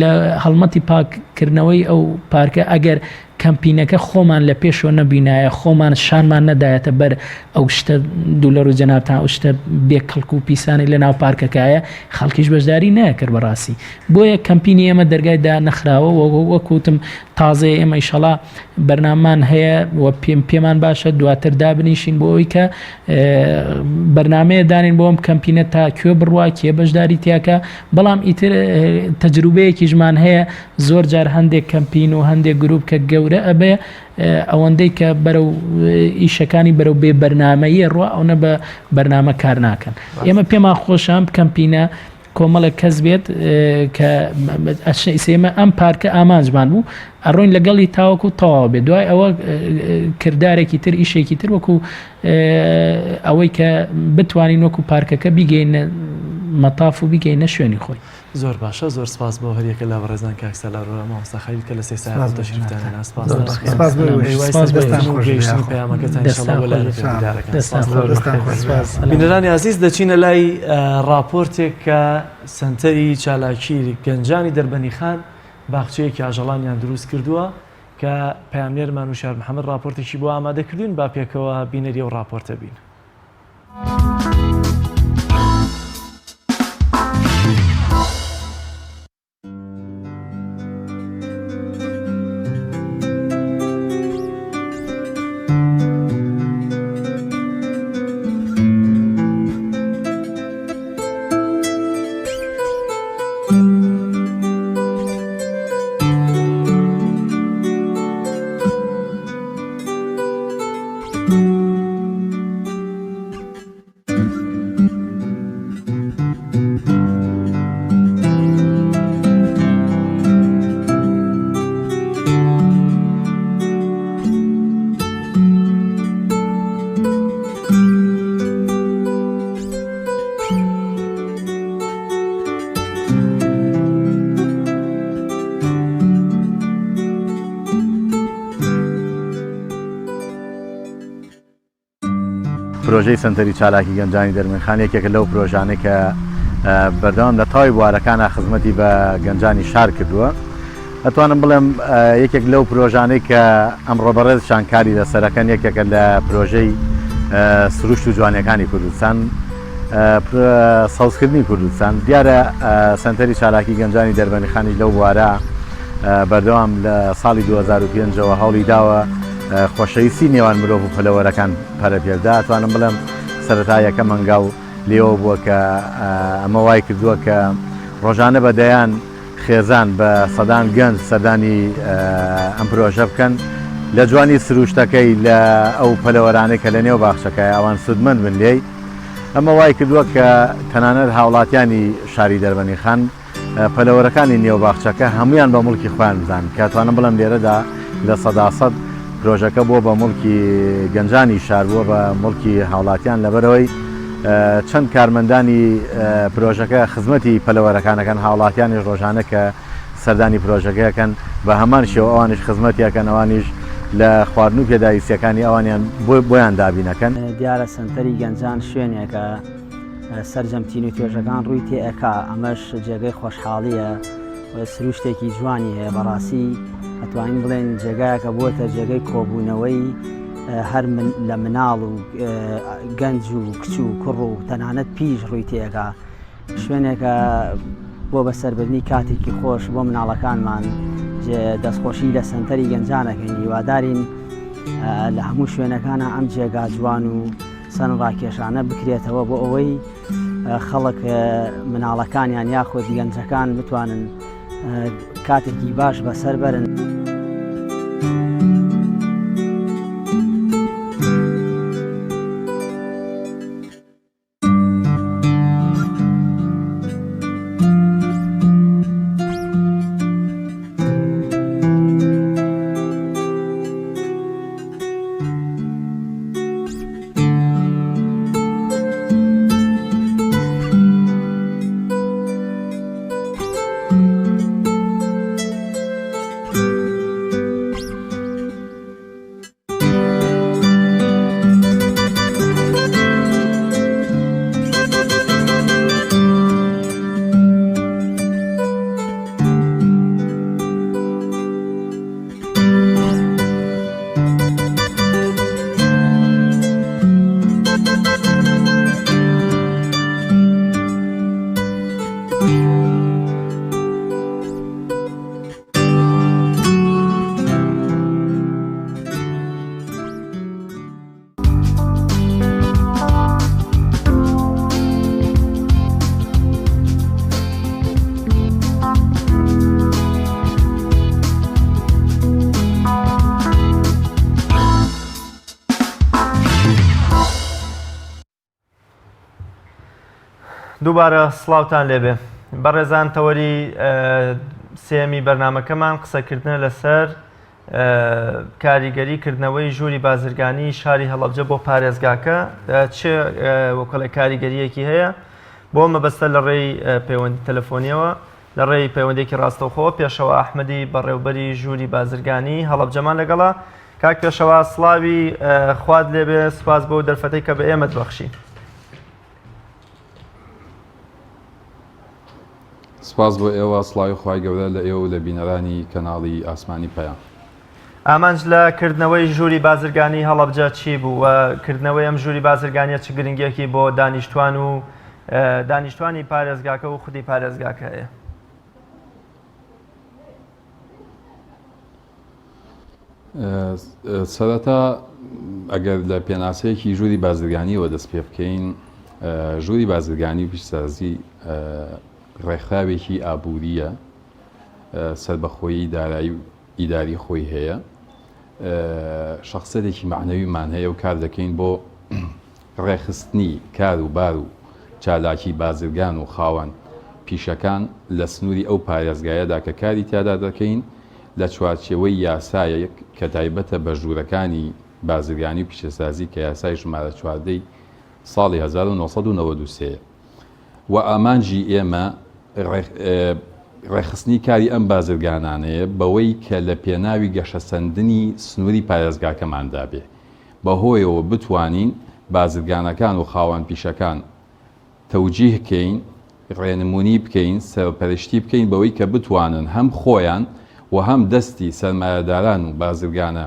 لە هەڵمەتی پاککردنەوەی ئەو پارکە ئەگەر کەمپینەکە خۆمان لە پێشەوە نەبینایە خۆمان شانمان نەدایەتە بەر ئەو شتە دوولەر و جەنابتان ئەو شتە بێ کەڵک و پیسانەی لە ناو پارکەکایە خەڵکیش بەشداری نەکرد بەڕاستی بۆیە کەمپینی ئێمە دەرگای دا نەخراوە وەکوتم تازەیە ئێمە ئیشەڵا بەرنامان هەیە و پێم پێمان باشە دواتر دابنیشین بۆ ئەوی کە بەرنمەیە دانین بۆ ئەم کەمپینە تا کوێ بڕوا کێ بەشداری تیاکە بەڵام ئیتر تەجروبەیەکیشمان هەیە زۆر جار هەندێک کەمپین و هەندێک گروپ کە گەورە ئەبێ ئەوەندەی کە بەرەو ئیشەکانی بەرەو بێ بەرنمەیە ڕوا ئەوە بە بەرنامە کار ناکەن ئێمە پێمان خۆشە ئەم کەمپینە. کۆمەڵێک کەس بێت کە ئەچنە ئیسێمە ئەم پارکە ئامانجمان بوو ئەڕۆین لەگەڵی تاوەکو تەواو بێت دوای ئەوە کردارێکی تر ئیشێکی تر وەکو ئەوەی کە بتوانین وەکو پارکەکە بیگەینە مەتاف و بیگەینە شوێنی خۆی. زۆر باشە زۆر سپاس بۆ هەریەکە لە بەڕێزان کاک سالار و مامۆستا خەلیل کە لە سێ سایەقەوە تەشریفتان هێنا سپاس سپاس بۆ ئێوەش. هیوای سپاس بۆ سەرکەوتن و ئێوەش. گەیشتنی پەیامەکەتان دەستان ئینشاڵڵا بۆ خۆش لایەنە بێت. پەیوەندیدارەکان. دەستان سپاس خۆش بێت. دەستان خۆش بێت. سپاس. بینەرانی ئازیز دەچینە لای ڕاپۆرتێک کە سەنتەری چالاکی گەنجانی دەربەنیخان باخچەیەکی ئاژەڵانیان دروست کردووە کە پەیامنێرمان وشیار محەمەد ڕاپۆرتێکی بۆ ئامادە کردوین با پێکەوە بینەری ئەو ڕاپۆرتە بین. پرۆژەی سەنتەری چالاکی گەنجانی دەرمنخان یەکێکە لەو پرۆژانەی کە بەردەوام لە تەواوی بوارەکانە خزمەتی بە گەنجانی شار کردووە. ئەتوانم بڵێم یەکێک لەو پرۆژانەی کە ئەمڕۆ بەڕێزشان کاری لەسەرەکەن یەکێکە لە پرۆژەی سروشت و جوانیەکانی کوردستان سەوزکردنی کوردستان دیارە سەنتەری چالاکی گەنجانی دەربەندیخانیش لەو بوارە بەردەوام لە ساڵی 2005ەوە هەوڵی داوە خۆشەویستی نێوان مرۆڤ و پەلەوەرەکان پەرە پێبدا ئەتوانم بڵێم سەرەتا یەکەم هەنگاو لێوە بووە کە ئەمە وای کردووە کە ڕۆژانە بە دەیان خێزان بە سەدان گەنج سەردانی ئەم پرۆژە بکەن لە جوانی سروشتەکەی لە ئەو پەلەوەرانەی کە لە نێو باخچەکەیە ئەوان سوودمەند بن لێی ئەمە وای کردووە کە تەنانەت هاوڵاتیانی شاری دەربەنیخان پەلەوەرەکانی نێو باخچەکە هەمویان بە موڵکی خۆیان بزانن کە توانم بڵێم لێرەدا 100% پرۆژەکە بووە بە موڵکی گەنجانی شار بووە بە موڵکی هاوڵاتیان لەبەرئەوەی چەند کارمەندانی پرۆژەکە خزمەتی پەلەوەرەکانەکەن هاوڵاتیانیش ڕۆژانە کە سەردانی پرۆژەکەکەن بە هەمان شێوە ئەوانیش خزمەتیەکەن ئەوانیش لە خواردن و پێداویستیەکانی ئەوانیان بۆیان دابینەکەن. دیارە سەنتەری گەنجان شوێنێکە سەرجەم چین و توێژەکان ڕووی تێ ئەکا ئەمەش جێگەی خۆشحاڵیە سروشتێکی جوانی هەیە بەڕاستی ئەتوانین بڵێن جێگایەکە بووەتە جێگەی کۆبوونەوەی هەر لە مناڵ و گەنج و کچ و کوڕ و تەنانەت پیش ڕووی تێگا شوێنێکە بۆ بەسەربردنی کاتێکی خۆش بۆ مناڵەکانمان دەستخۆشی لە سنتەری گەنجانەکەین هیوادارین لە هەموو شوێنەکانە ئەم جێگا جوان و سەرنجڕاکێشانە بکرێتەوە بۆ ئەوەی خەڵک مناڵەکانیان یاخود گەنجەکان بتوانن کاتێکی باش بەسەر بەرن. دووبارە سڵاوتان لێبێ بەڕێزان تەوەری سێمی بەرنمەکەمان قسەکردنە لەسەر کاریگەری کردنەوەی ژووری بازرگانی شاری هەڵەبجە بۆ پارێزگاکە چ وەکەڵێ کاریگەریەکی هەیە بۆ مەبەستە لە ڕێی پەیوەندی تەلەفۆنیەوە لە ڕێی پەیوەندێکی ڕاستەوخۆ پێشەوە ئەحمەدی بەڕێوبەری ژووری بازرگانی هەڵەبجەمان لەگەڵە کاک پێشەوا سڵاوی خوات لێبێ سوپاس بۆ دەرفەتەی کە بە ئێمەت بەخشی. سپاس بۆ ئێوە، سڵاوی خوای گەورە لە ئێوە و لە بینەرانی کەناڵی ئاسمانی پەیام. ئامانج لە کردنەوەی ژووری بازرگانی هەڵەبجە چی بوو و کردنەوەی ئەم ژووری بازرگانیە چ گرنگیەکی بۆ دانیشتوان و دانیشتوانی پارێزگاکە و خودی پارێزگاکە هەیە؟ سەرەتا ئەگەر لە پێناسەیەکی ژووری بازرگانیەوە دەست پێ بکەین ژووری بازرگانی و پیشسازی ڕێکخراوێکی ئابووریە سربەخۆیی دارایی و ئیداری خۆی هەیە شخصێکی معنەویمان هەیە و کار دەکەین بۆ ڕێکخستنی کار و بار و چالاکی بازرگان و خاوەن پیشەکان لە سنووری ئەو پارێزگایەدا کە کاری تیادا دەکەین لە چوارچێوەی یاسایەک کە تایبەتە بە ژوورەکانی بازرگانی و پیشەسازی کە یاسای ژمارە 14 ی ساڵی 1993 یە و ئامانجی ئێمە ڕێکخستنی کاری ئەم بازرگانانەیە بەوەی کە لە پێناوی گەشەسەندنی سنووری پارێزگاکەماندا بێ بەهۆیەوە بتوانین بازرگانەکان و خاوەن پیشەکان تەوجیه کەین، ڕێنمونی بکەین، سەرپەرشتی بکەین بەوەی کە بتوانن هەم خۆیان و هەم دەستی سەرمایەداران و بازرگانە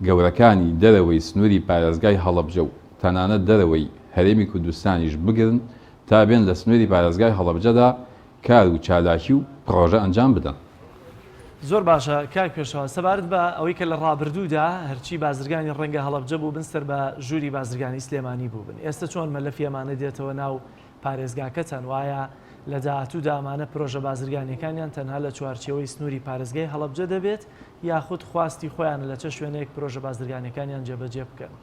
گەورەکانی دەرەوەی سنوری پارێزگای هەڵەبجە و تەنانەت دەرەوەی هەرێمی کوردستانیش بگرن تا بێن لە سنوری پارێزگای هەڵەبجەدا کار و چالاکی و پڕۆژە ئەنجام بدەن. زۆر باشە کاک پێشەوا، سەبارەت بە ئەوەی کە لە ڕابردوودا هەرچی بازرگانی ڕەنگە هەڵەبجە بووبن سەر بە ژووری بازرگانی سلێمانی بووبن، ئێستە چۆن مەلەفی ئەمانە دێتەوە ناو پارێزگاکەتان و ئایا لە داهاتوودا ئەمانە پرۆژە بازرگانیەکانیان تەنها لە چوارچێوەی سنووری پارێزگای هەڵەبجە دەبێت یاخود خواستی خۆیانە لە چە شوێنێک پرۆژە بازرگانیەکانیان جێبەجێ بکەن؟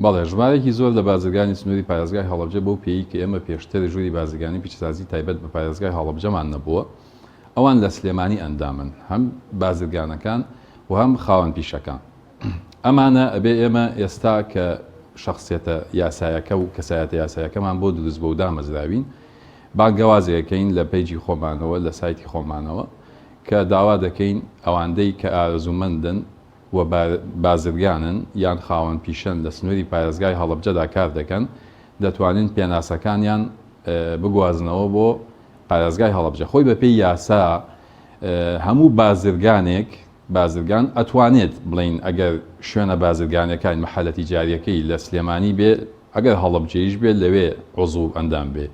بەڵێ، ژمارەیەکی زۆر لە بازرگانی سنووری پارێزگای هەڵەبجە بەو پێیەی کە ئێمە پێشتر ژووری بازرگانی و پیشەسازی تایبەت بە پارێزگای هەڵەبجەمان نەبووە، ئەوان لە سلێمانی ئەندامن، هەم بازرگانەکان و هەم خاوەن پیشەکان. ئەمانە ئەبێ ئێمە ئێستا کە شەخسیەتە یاسایەکە و کەسایەتە یاسایەکەمان بۆ دروست بووە و دامەزراوین، بانگەوازێک ئەکەین لە پەیجی خۆمانەوە، لە سایتی خۆمانەوە کە داوا دەکەین ئەواندەی کە ئارەزوومەندن و بازرگانن یان خاوەن پیشەن لە سنووری پارێزگای هەڵەبجەدا کار دەکەن، دەتوانن پێناسەکانیان بگوازنەوە بۆ پارێزگای هەڵەبجە. خۆی بەپێی یاسا هەموو بازرگانێک بازرگان ئەتوانێت بڵێین ئەگەر شوێنە بازرگانەکان مەحەلە تیجاریەکەی لە سلێمانی بێ ئەگەر هەڵەبجەیش بێ لەوێ عوزو ئەندام بێ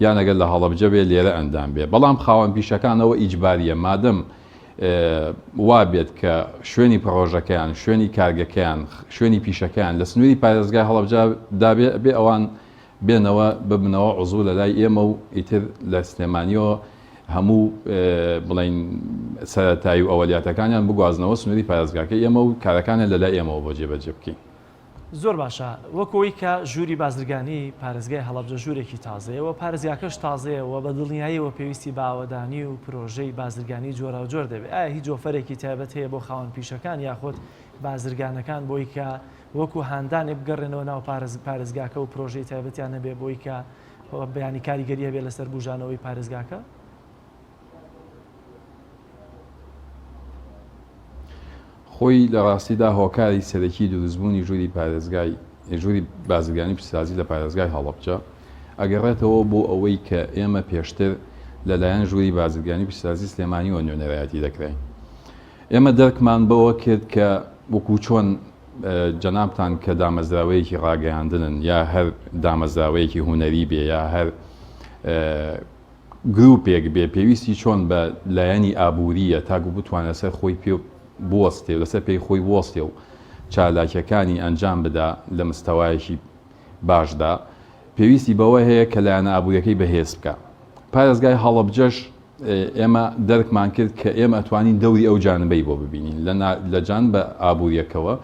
یان ئەگەر لە هەڵەبجە بێ لێرە ئەندام بێ بەڵام خاوەن پیشەکان ئەوە ئیجباریە مادەم وا بێت کە شوێنی پڕۆژەکەیان شوێنی کارگەکەیان شوێنی پیشەکەیان لە سنووری پارێزگای هەڵەبجە دابێ بێ ئەوان بێنەوە ببنەوە عوزو لە لای ئێمە و ئیتر لە سلێمانیەوە هەموو بڵین سەرەتایی و ئەوەلیاتەکانیان بگوازنەوە سنووری پارێزگاکەی ئێمە و کارەکانیان لە لای ئێمەوە بۆ جێبەجێ بکەین. زۆر باشە وەک ئەوەی کە ژووری بازرگانی پارێزگای هەڵەبجە ژوورێکی تازەیە و پارێزگاکەش تازەیە و بە دڵنیاییەوە پێویستی بە ئاوەدانی و پرۆژەی بازرگانی جۆراوجۆر دەبێت ئایا هیچ ئۆفەرێکی تایبەت هەیە بۆ خاوەن پیشەکان یاخود بازرگانەکان بۆی کە وەکو هاندانێک بگەڕێنەوە ناو پارێزگاکە و پرۆژەی تایبەتیان هەبێ بۆی کە بەیانی کاریگەری هەبێ لەسەر بوژانەوەی پارێزگاکە؟ خۆی لە ڕاستیدا هۆکاری سەرەکی دروستبوونی ژووری پارێزگای ژووری بازرگانی پیشەسازی لە پارێزگای هەڵەبجە ئەگەڕێتەوە بۆ ئەوەی کە ئێمە پێشتر لەلایەن ژووری بازرگانی پیشەسازی سلێمانیوە نوێنەرایەتی دەکراین. ئێمە دەرکمان بەوە کرد کە وەکو چۆن جەنابتان کە دامەزراوەیەکی ڕاگەیاندنن یا هەر دامەزراوەیەکی هونەری بێ یا هەر گروپێک بێ پێویستی چۆن بە لایەنی ئابوورییە تاکو بتوانێت لەسەر خۆی پێ بوەستێ و لەسەر پێی خۆی بوەستێ و چالاکیەکانی ئەنجام بدا لە مستەوایەکی باشدا پێویستی بەوە هەیە کە لایەنە ئابووریەکەی بەهێز بکا. پارێزگای هەڵەبجەش ئێمە دەرکمان کرد کە ئێمە ئەتوانین دەوری ئەو جانبەی بۆ ببینین لە جانبە ئابووریەکەوە.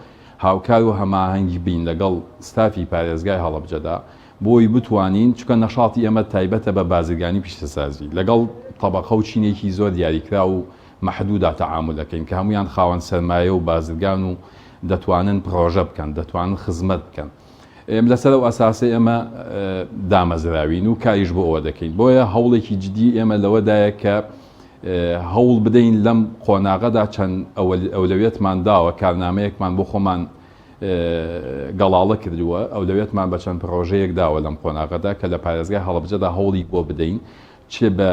هاوکار و هەماهەنگ بین لەگەڵ ستافی پارێزگای هەڵەبجەدا بۆی بتوانین چونکە نەشاتی ئێمە تایبەتە بە بازرگانی پیشەسازی لەگەڵ تەبەقە و چینێکی زۆر دیاریکراو و مەحدودا تەعامول ئەکەین کە هەموویان خاوەن سەرمایە و بازرگان و دەتوانن پڕۆژە بکەن دەتوانن خزمەت بکەن لەسەر ئەو ئەساسە ئێمە دامەزراوین و کاریش بۆ ئەوە دەکەین بۆیە هەوڵێکی جدی ئێمە لەوەدایە کە هەوڵ بدەین لەم قۆناغەدا چەند ئەولەویەتمان داوە کارنامەیەکمان بۆ خۆمان گەڵاڵە کردووە ئەولەویەتمان بە چەند پڕۆژەیەک داوە لەم قۆناغەدا کە لە پارێزگای هەڵەبجەدا هەوڵی بۆ بدەین چ بە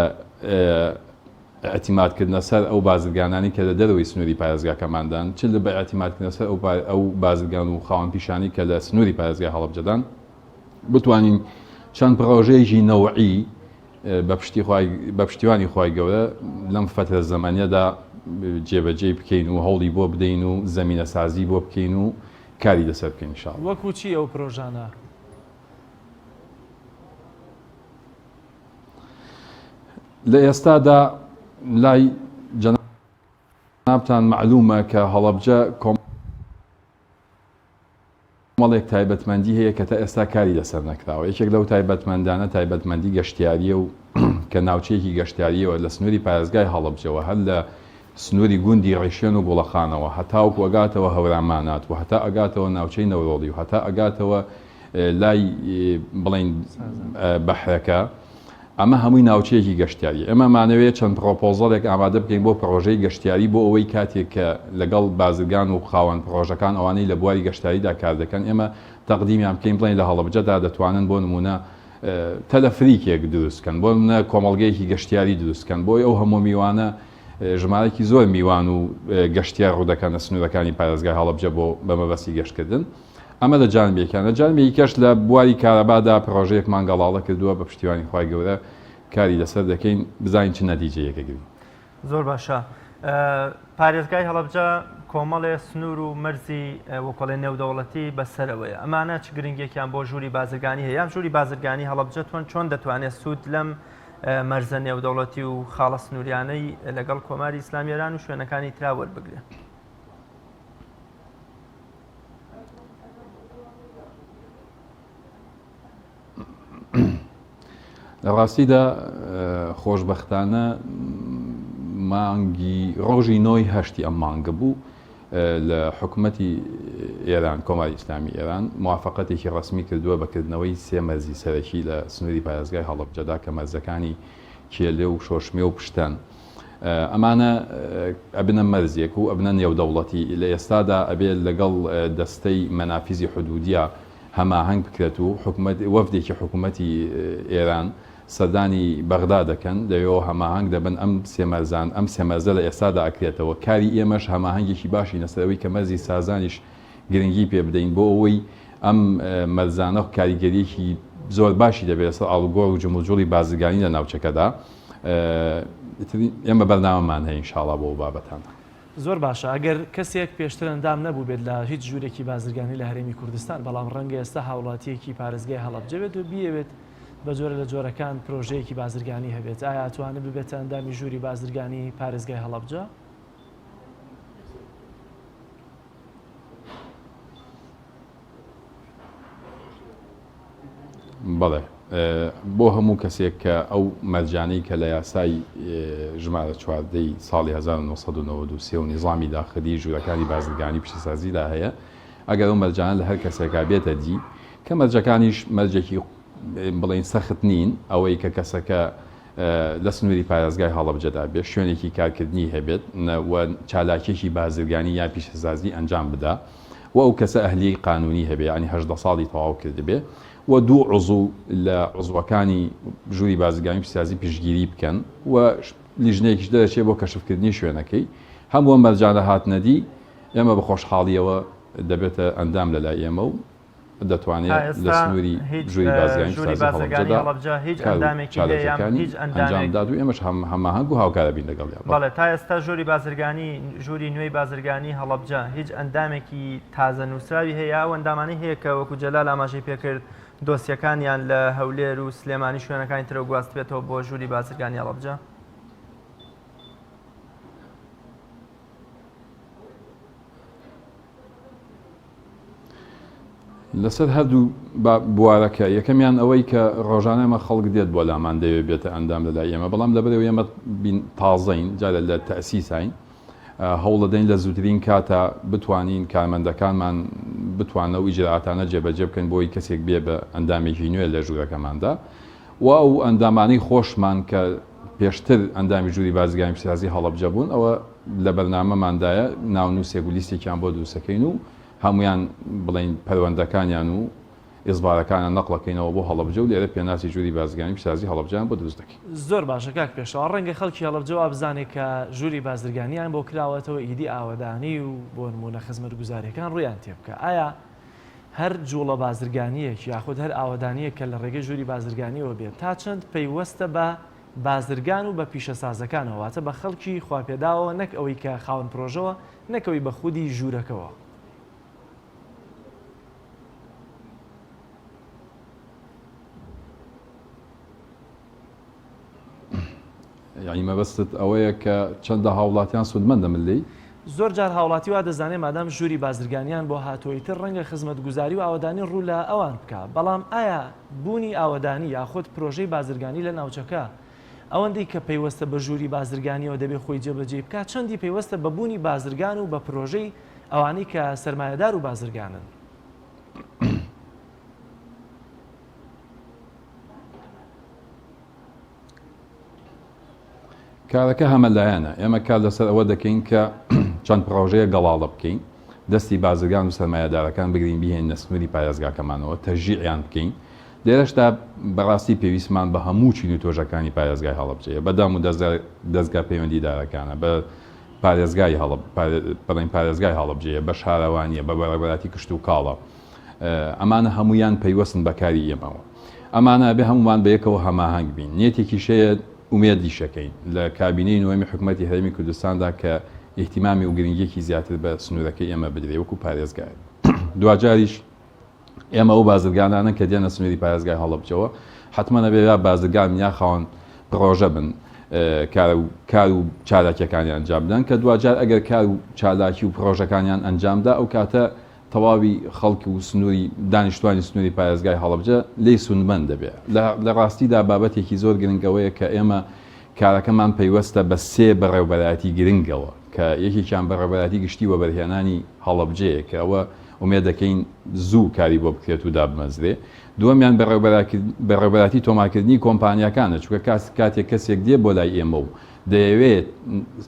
ئیعتیماد کردنە سەر ئەو بازرگانانەی کە لە دەرەوەی سنووری پارێزگاکەماندان، چ لە بە ئیعتیماد کردنە سەر ئەو ئەو بازرگان و خاوەن پیشانەی کە لە سنووری پارێزگای هەڵەبجەدان، بتوانین چەند پڕۆژەیەکی نەوعی بە پشتی خوای بە پشتیوانی خوای گەورە لەم فەترە زەمەنیەدا جێبەجێی بکەین و هەوڵی بۆ بدەین و زەمینەسازی بۆ بکەین و کاری لەسەر بکەین ان شاء اللە. وەکوو چی ئەو پرۆژانە؟ لە ئێستادا لای جەنابتان مەعلومە کە هەڵەبجە کۆمەڵێک تایبەتمەندی هەیە کە تا ئێستا کاری لەسەر نەکراوە یەکێک لەو تایبەتمەندانە تایبەتمەندی گەشتیاریە و کە ناوچەیەکی گەشتیاریەوە لە سنووری پارێزگای هەڵەبجەوە هەر لە سنووری گوندی ڕیشێن و گوڵەخانەوە هەتاوکو ئەگاتەوە هەورامانات و هەتا ئەگاتەوە ناوچەی نەورۆڵی و هەتا ئەگاتەوە لای بڵین بەحرەکە ئەمە هەمووی ناوچەیەکی گەشتیاری ئێمە مانەوێت چەند پرۆپۆزەڵێک ئامادە بکەین بۆ پرۆژەی گەشتیاری بۆ ئەوەی کاتێک کە لەگەڵ بازرگان و خاوەن پرۆژەکان ئەوانەی لە بواری گەشتاریدا کار دەکەن ئێمە تەقدیمیان بکەین بڵێن لە هەڵەبجەدا دەتوانن بۆ نمونە تەلەفریکێک دروست کەن بۆ نمونە کۆمەڵگەیەکی گەشتیاری دروست کەن بۆی ئەو هەموو میوانە ژمارەیەکی زۆر میوان و گەشتیار ڕوودەکەنە سنوورەکانی پارێزگای هەڵەبجە بۆ بە مەبەستی گەشتکردن. ئەمە لە جانبێکیان، لە جانبێکی کەش لە بواری کارەبادا پڕۆژەیەکمان گەڵاڵە کردووە بە پشتیوانی خوای گەورە کاری لەسەر دەکەین بزانین چ نەتیجەیەک ئەگرین. زۆر باشە. پارێزگای هەڵەبجە کۆمەڵێ سنوور و مەرزی وەکۆڵێ نێودەوڵەتی بەسەرەوەیە. ئەمانە چ گرنگێکیان بۆ ژووری بازرگانی هەیە؟ یان ژووری بازرگانی هەڵەبجە تۆن چۆن دەتوانێت سوود لەم مەرزە نێودەوڵەتی و خاڵە سنووریانەی لەگەڵ کۆماری ئیسلامی ئێران و شوێنەکانی ترا وەربگرێ؟ لە ڕاستیدا خۆشبەختانە مانگی ڕۆژی نۆی هەشتی ئەم مانگە بوو لە حکومەتی ئێران کۆماری ئیسلامی ئێران موافقەتێکی ڕەسمی کردووە بە کردنەوەی سێ مەرزی سەرەکی لە سنووری پارێزگای هەڵەبجەدا کە مەرزەکانی کێلێ و شۆشمێ و پشتەن ئەمانە ئەبنە مەرزێک و ئەبنە نێودەوڵەتی لە ئێستادا ئەبێ لەگەڵ دەستەی مەنافیزی حدودیە هەماهەنگ بکرێت و حکومەت وەفدێکی حکومەتی ئێران سەردانی بەغدا دەکەن لەوێوە هەماهەنگ دەبن ئەم سێ مەرزان ئەم سێ مەرزە لە ئێستادا ئەکرێتەوە کاری ئێمەش هەماهەنگێکی باشین لەسەر ئەوەی کە مەرزی سازانیش گرنگی پێ بدەین بۆ ئەوەی ئەم مەرزانە کاریگەریەکی زۆر باشی دەبێت لەسەر ئاڵوگۆڕ و جموجوڵی بازرگانی لە ناوچەکەدا ئیتر ئێمە بەرنامەمان هەیە ئینشاڵا بۆ ئەو بابەتانە. زۆر باشە ئەگەر کەسێک پێشتر ئەندام نەبووبێت لە هیچ ژوورێکی بازرگانی لە هەرێمی کوردستان بەڵام ڕەنگە ئێستا هاوڵاتییەکی پارێزگای هەڵەبجە بێت و بیەوێت بە جۆرە لە جۆرەکان پرۆژەیەکی بازرگانی هەبێت ئایا ئەتوانێت ببێتە ئەندامی ژووری بازرگانی پارێزگای هەڵەبجە؟ بەڵێ بۆ هەموو کەسێک کە ئەو مەرجانەی کە لە یاسای ژمارە چواردەی ساڵی 1993 و نیزامی داخلی ژوورەکانی بازرگانی پیشەسازیدا هەیە ئەگەر ئەو مەرجانە لە هەر کەسێکا بێتە دی کە مەرجەکانیش مەرجێکی بڵێین سەخت نین ئەوەی کە کەسەکە لە سنووری پارێزگای هەڵەبجەدا بێت شوێنێکی کارکردنی هەبێت و چالاکیەکی بازرگانی یا پیشەسازی ئەنجام بدا و ئەو کەسە ئەهلیەی قانونی هەبێ یانی 18 ساڵی تەواو کردبێ و دوو عضو لە عضوەکانی ژووری بازرگانی پیشەسازی پشتگیری بکەن و لیژنەیەکیش دەرەچێ بۆ کەشفکردنی شوێنەکەی هەموو ئەم مەرجانە هاتنەدی ئێمە بە خۆشحاڵیەوە دەبێتە ئەندام لەلای ئێمە و دەتوانێت تا لە ئێستا سنووری هیچ ژووری بازرگانی ژووری پیشەسازی بازرگانی هەڵەبجەدا هەڵەبجە هیچ کار و ئەندامێکی هەیە یان چالاکیەکانی هیچ ئەنجام ئەندامێک بدات و ئێمەش هەم هەماهەنگ و هاوکار ئەبین لەگەڵیا. بەڵێ. بەڵێ تا ئێستا ژووری بازرگانی ژووری نوێی بازرگانی هەڵەبجە هیچ ئەندامێکی تازە نووسراوی هەیە یا ئەو ئەندامانەی هەیە کە وەکو جەلال ئاماژەی پێکرد دۆسیەکانیان لە هەولێر و سلێمانی شوێنەکانی ترەوە گواستبێتەوە بۆ ژووری بازرگانی هەڵەبجە؟ لەسەر هەردوو بوارەکە، یەکەمیان ئەوەی کە ڕۆژانە ئێمە خەڵک دێت بۆ لامان دەیەوێت بێتە ئەندام لەلای ئێمە، بەڵام لەبەرئەوەی ئێمە تازەین، جارێ لە تەئسیساین، هەوڵدەدەین لە زووترین کاتا بتوانین کارمەندەکانمان بتوانن ئەو ئیجرائاتانە جێبەجێ بکەن بۆی کەسێک بێ بە ئەندامێکی نوێ لە ژوورەکەماندا و ئەو ئەندامانەی خۆشمان کە پێشتر ئەندامی ژووری بازرگانی پیشەسازی هەڵەبجە بوون ئەوە لە بەرنامەماندایە ناونووسێک و لیستێکیان بۆ دروستەکەین و هەموویان بڵێین پەروەندەکانیان و ئیزبارەکانیان نەقڵەکەینەوە بۆ هەڵەبجە و لێرە پێناسی ژووری بازرگانی پیشەسازی هەڵەبجەیان بۆ دروست دەکەین. زۆر باشە کاک پێشەوا، ڕەنگە خەڵکی هەڵەبجە وابزانێ کە ژووری بازرگانیان بۆ کراوەتەوە ئیدی ئاوەدانی و بۆ نموونە خزمەتگوزاریەکان ڕوویان تێبکا. ئایا هەر جوڵە بازرگانیەک یاخود هەر ئاوەدانیەک کە لە ڕێگەی ژووری بازرگانیەوە بێت تا چەند پەیوەستە بە بازرگان و بە پیشەسازەکانەوە واتە بە خەڵکی خواپێداوەوە نەک ئەوەی کە خاوەن پرۆژەوە نەک ئەوەی بە خودی ژوورەکەوە؟ یانی مەبەستت ئەوەیە کە چەندە هاوڵاتیان سوودمەندە من لێی؟ زۆر جار هاوڵاتی وا دەزانێ مادام ژووری بازرگانیان بۆ هاتووە ئیتر ڕەنگە خزمەتگوزاری و ئاوەدانی ڕوو لە ئەوان بکا، بەڵام ئایا بوونی ئاوەدانی یاخود پرۆژەی بازرگانی لە ناوچەکە ئەوەندەی کە پەیوەستە بە ژووری بازرگانیەوە دەبێ خۆی جێبەجێی بکا چەندی پەیوەستە بە بوونی بازرگان و بە پرۆژەی ئەوانەی کە سەرمایەدار و بازرگانن؟ کارەکە هەمەلایەنە، ئێمە کار لەسەر ئەوە دەکەین کە چەند پڕۆژەیەک گەڵاڵە بکەین، دەستی بازرگان و سەرمایەدارەکان بگرین بیهێنینە سنووری پارێزگاکەمانەوە، تەشجیعیان بکەین. لێرەشدا بەڕاستی پێویستمان بە هەموو چین و تۆژەکانی پارێزگای هەڵەبجەیە، بە دام و دەزگا پەیوەندیدارەکانە، بە پارێزگای هەڵەب، بڵێین پارێزگای هەڵەبجەیە، بە شارەوانییە، بە بەڕێوەبەرایەتی کشتوکاڵە. ئەمانە هەموویان پەیوەستن بە کاری ئێمەوە. ئەمانە ئەبێ هەموومان بەیەکەوە هەماهەنگ بین. نیەتێکیش هەیە ئومێدیش ئەکەین لە کابینەی نۆیەمی حکومەتی هەرێمی کوردستاندا کە ئیهتیمامی و گرنگیەکی زیاتر بە سنوورەکەی ئێمە بدرێ وەکو پارێزگایەک. دواجاریش ئێمە ئەو بازرگانانەن کە دێنە سنووری پارێزگای هەڵەبجەوە حەتمەن ئەبێ یا بازرگان بن یا خاوەن پڕۆژە بن کار و کار و چالاکیەکانیان ئەنجام بدەن کە دواجار ئەگەر کار و چالاکی و پڕۆژەکانیان ئەنجامدا ئەو کاتە تەواوی خەڵک و سنووری دانیشتوانی سنووری پارێزگای هەڵەبجە لێی سوودمەند دەبێ. لە ڕاستیدا بابەتێکی زۆر گرنگ ئەوەیە کە ئێمە کارەکەمان پەیوەستە بە سێ بەڕێوبەرایەتی گرنگەوە کە یەکێکیان بەڕێوبەرایەتی گشتی وەبەرهێنانی هەڵەبجەیە کە ئەوە ئومێد دەکەین زوو کاری بۆ بکرێت و دابمەزرێ. دووەمیان بەڕێوبەرایەتی تۆمارکردنی کۆمپانیاکانە چونکە کاتێک کەسێک دێ بۆ لای ئێمە و دەیەوێت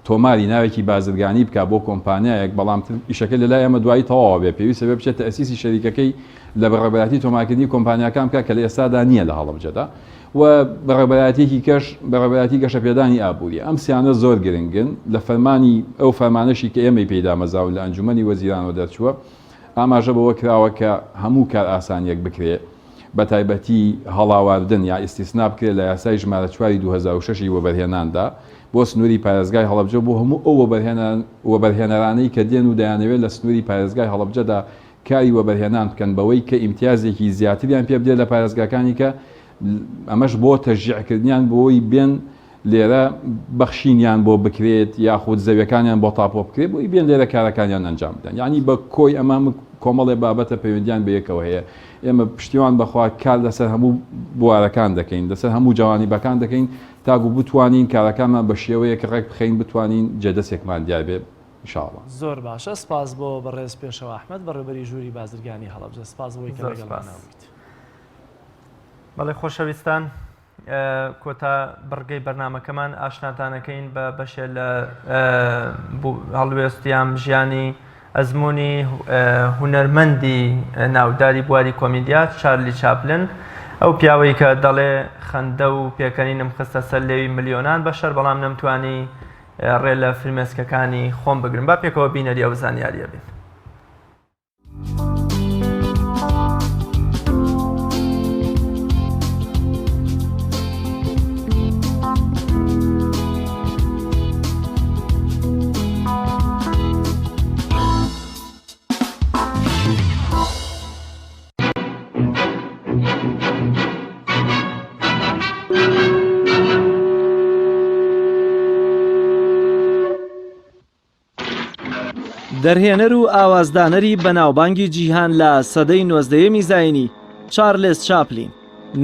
تۆماری ناوێکی بازرگانی بکات بۆ کۆمپانیایەک، بەڵام تر ئیشەکەی لەلای ئێمە دوایی تەواو ئەبێت، پێویستە بێت بچێت تەئسیسی شەریکەکەی لە بەڕێوەبەرایەتی تۆمارکردنی کۆمپانیاکان بکات کە لە ئێستادا نییە لە هەڵەبجەدا و بەڕێوەبەرایەتیەکی کەش بەڕێوەبەرایەتی گەشەپێدانی ئابووریە. ئەم سیانە زۆر گرنگن لە فەرمانی ئەو فەرمانەشی کە ئێمەی پێی دامەزراون لە ئەنجومەنی وەزیرانەوە دەرچووە ئاماژە بەوە کراوە کە هەموو کارئاسانیەک بکرێ بەتایبەتی هەڵاواردن یا ئیستیسنا بکرێت لە یاسای ژمارە چواری 2006 ی وەبەرهێناندا بۆ سنووری پارێزگای هەڵەبجە بۆ هەموو ئەو وەبەرهێنەرانەی کە دێن و دەیانەوێت لە سنووری پارێزگای هەڵەبجەدا کاری وەبەرهێنان بکەن بەوەی کە ئیمتیازێکی زیاتریان پێ بدرێت لە پارێزگاکانی کە ئەمەش بۆ تەشجیعکردنیان بۆی بێن لێرە بەخشینیان بۆ بکرێت یاخود زەویەکانیان بۆ تاپۆ بکرێت بۆی بێن لێرە کارەکانیان ئەنجام بدەن یعنی بە کۆی ئەمە کۆمەڵێ بابەتە پەیوەندیان بە یەکەوە هەیە ئێمە پشتیوان بەخوا کار لەسەر هەموو بوارەکان دەکەین لەسەر هەموو جوانیبەکان دەکەین تاکو بتوانین کارەکانمان بە شێوەیەک ڕێک بخەین بتوانین جێدەستێکمان دیار بێ ان شاء اللە. زۆر باشە سپاس بۆ بەڕێز پێشەوا ئەحمەد بەڕێوبەری ژووری بازرگانی هەڵەبجە سپاس بۆی کە زۆر لەگەڵمانە سپاس. بوویت. بەڵێ خۆشەویستان کۆتا بڕگەی بەرنمەکەمان ئاشناتانەکەین بە بەشێ لە هەڵوێست یان ژیانی ئەزمموی هونەرمەندی ناوداری بواری کۆمیدیا چارلی چاپلن ئەو پیاوەی کە دەڵێ خەندە و پێکەنینم خستە سەر لێوی ملیۆنان بەشەر بەڵام نەمتوانی ڕێ لە فرمێسکەکانی خۆم بگرم با پێکەوە بینەری ئەو زانیاریە بین. دەرهێنەر و ئاوازدانەری بەناوبانگی جیهان لە سەدەی نۆزدەیەمی زایینی، چارلێس چاپلین،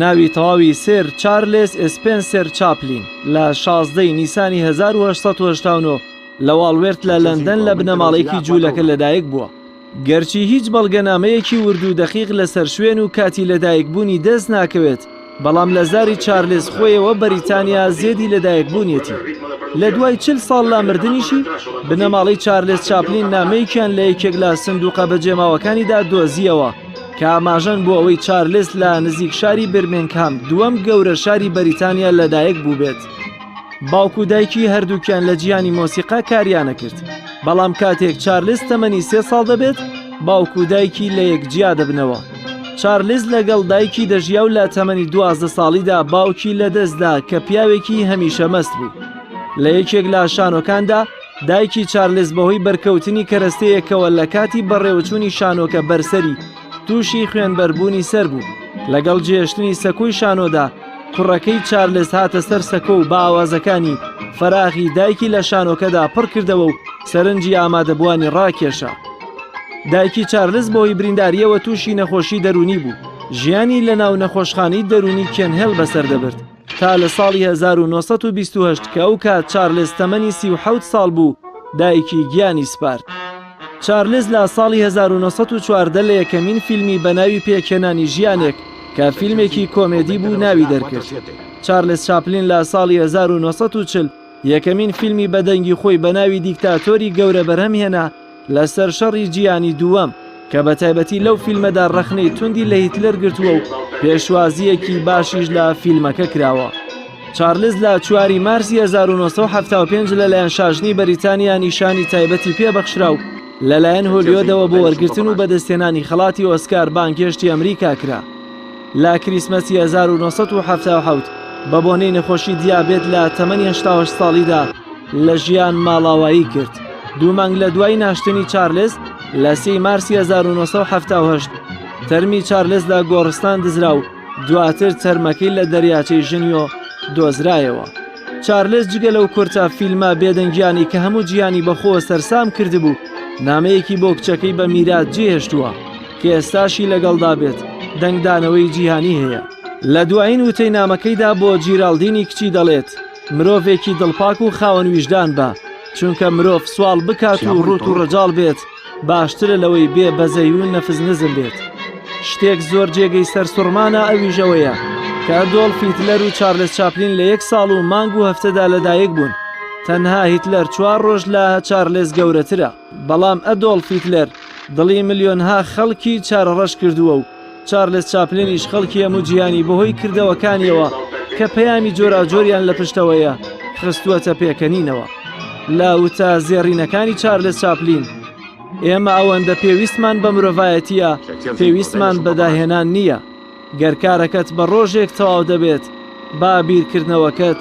ناوی تەواوی سێر چارلێس ئێسپێنسێر چاپلین، لە 16 ی نیسانی 1889 لە واڵوێرت لە لەندەن لە بنەماڵەیەکی جوولەکە لەدایک بووە. گەرچی هیچ بەڵگەنامەیەکی ورد و دەقیق لەسەر شوێن و کاتی لەدایکبوونی دەست ناکەوێت، بەڵام لە زاری چارلز خۆیەوە بەریتانیا زێدی لەدایکبوونیەتی. لە دوای چل ساڵ لە مردنیشی، بنەماڵەی چارلز چاپلین نامەیەکیان لە یەکێک لە سندووقە بەجێماوەکانیدا دۆزییەوە کە ئاماژەن بۆ ئەوەی چارلز لە نزیک شاری برمێنگهام، دووەم گەورە شاری بەریتانیا لەدایک بووبێت. باوک و دایکی هەردووکیان لە جیهانی مۆسیقا کاریانەکرد، بەڵام کاتێک چارلز تەمەنی سێ ساڵ دەبێت، باوک و دایکی لە یەک جیا دەبنەوە. چارلز لەگەڵ دایکی دەژیا و لە تەمەنی 12 ساڵیدا باوکی لەدەستدا کە پیاوێکی هەمیشە مەست بوو. لە یەکێک لە شانۆکاندا دایکی چارلز بەهۆی بەرکەوتنی کەرەستەیەکەوە لە کاتی بەڕێوەچوونی شانۆکە بەرسەری تووشی خوێنبەربوونی سەر بوو. لەگەڵ جێهێشتنی سەکۆی شانۆدا کوڕەکەی چارلز هاتە سەر سەکۆ و بە ئاوازەکانی فەراغی دایکی لە شانۆکەدا پڕ کردەوە و سەرنجی ئامادەبووانی ڕاکێشا. دایکی چارلز بەهۆی بریندارییەوە تووشی نەخۆشی دەروونی بوو، ژیانی لە ناو نەخۆشخانەی دەروونی کێنهێل بەسەر دەبرد تا لە ساڵی 1928 کە ئەو کات چارلز تەمەنی 37 ساڵ بوو دایکی گیانی سپارد. چارلز لە ساڵی 1914 لە یەکەمین فیلمی بە ناوی پێکهێنانی ژیانێک کە فیلمێکی کۆمێدی بوو ناوی دەرکرد. چارلز چاپلین لە ساڵی 1940 یەکەمین فیلمی بە دەنگی خۆی بە ناوی دیکتاتۆری گەورە بەرهەم هێنا لەسەر شەڕی جیهانی دووەم کە بە تایبەتی لەو فیلمەدا ڕەخنەی توندی لە هیتلەر گرتووە و پێشوازییەکی باشیش لە فیلمەکە کراوە. چارلز لە چواری مارسی 1975 لەلایەن شاژنی بەریتانیا نیشانی تایبەتی پێبەخشرا و لەلایەن هۆلیۆدەوە بۆ وەرگرتن و بەدەستهێنانی خەڵاتی ئۆسکار بانگهێشتی ئەمریکا کرا. لە کریسمەسی 1977 بە بۆنەی نەخۆشی دیابێت لە تەمەنی 88 ساڵیدا لە ژیان ماڵاوایی کرد. دوو مانگ لە دوای ناشتنی چارلز لە سێی مارسی 1978 تەرمی چارلز لە گۆڕستان دزرا و دواتر تەرمەکەی لە دەریاچەی ژنیۆ دۆزرایەوە. چارلز جگە لەو کورتە فیلمە بێدەنگیانی کە هەموو جیهانی بەخۆوە سەرسام کردبوو، نامەیەکی بۆ کچەکەی بە میرات جێهێشتووە کە ئێستاشی لەگەڵدا بێت دەنگدانەوەی جیهانی هەیە. لە دوایین وتەی نامەکەیدا بۆ جیراڵدینی کچی دەڵێت، مرۆڤێکی دڵپاک و خاوەن ویژدان بە، چونکە مرۆڤ سواڵ بکات و ڕووت و ڕەجاڵ بێت باشترە لەوەی بێ بەزەی و نەفس نزم بێت. شتێک زۆر جێگەی سەرسوڕمانە ئەویش ئەوەیە کە ئەدۆڵف هیتلەر و چارلز چاپلین لە یەک ساڵ و مانگ و هەفتەدا لەدایک بوون، تەنها هیتلەر چوار ڕۆژ لە چارلز گەورەترە. بەڵام ئەدۆڵف هیتلەر دڵی ملیۆنها خەڵکی چارەڕەش کردووە و چارلز چاپلینیش خەڵکی هەموو جیهانی بەهۆی کردەوەکانیەوە کە پەیامی جۆراوجۆریان لە پشتەوەیە خستووەتە پێکەنینەوە. لە وتە زێڕینەکانی چارلز چاپلین، ئێمە ئەوەندە پێویستمان بە مرۆڤایەتییە، پێویستمان بە داهێنان نییە. گەر کارەکەت بە ڕۆژێک تەواو دەبێت، با بیرکردنەوەکەت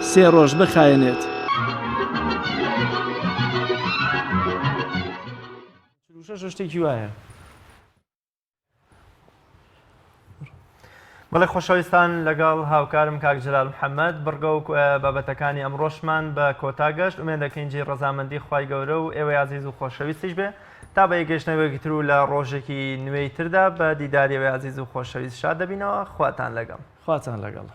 سێ ڕۆژ بخایەنێت. شتێکی وایە. بەڵێ خۆشەویستان لەگەڵ هاوکارم کاک جەلال محەممەد بڕگە و بابەتەکانی ئەمڕۆشمان بە کۆتا گەشت ئومێد دەکەین جێی ڕەزامەندی خوای گەورە و ئێوەی ئازیز و خۆشەویستیش بێ تا بە یەکگەشتنەوەیەکی تر و لە ڕۆژێکی نوێی تردا بە دیداری ئێوەی ئازیز و خۆشەویست شاد دەبینەوە خواتان لەگەڵ. خواتان لەگەڵ.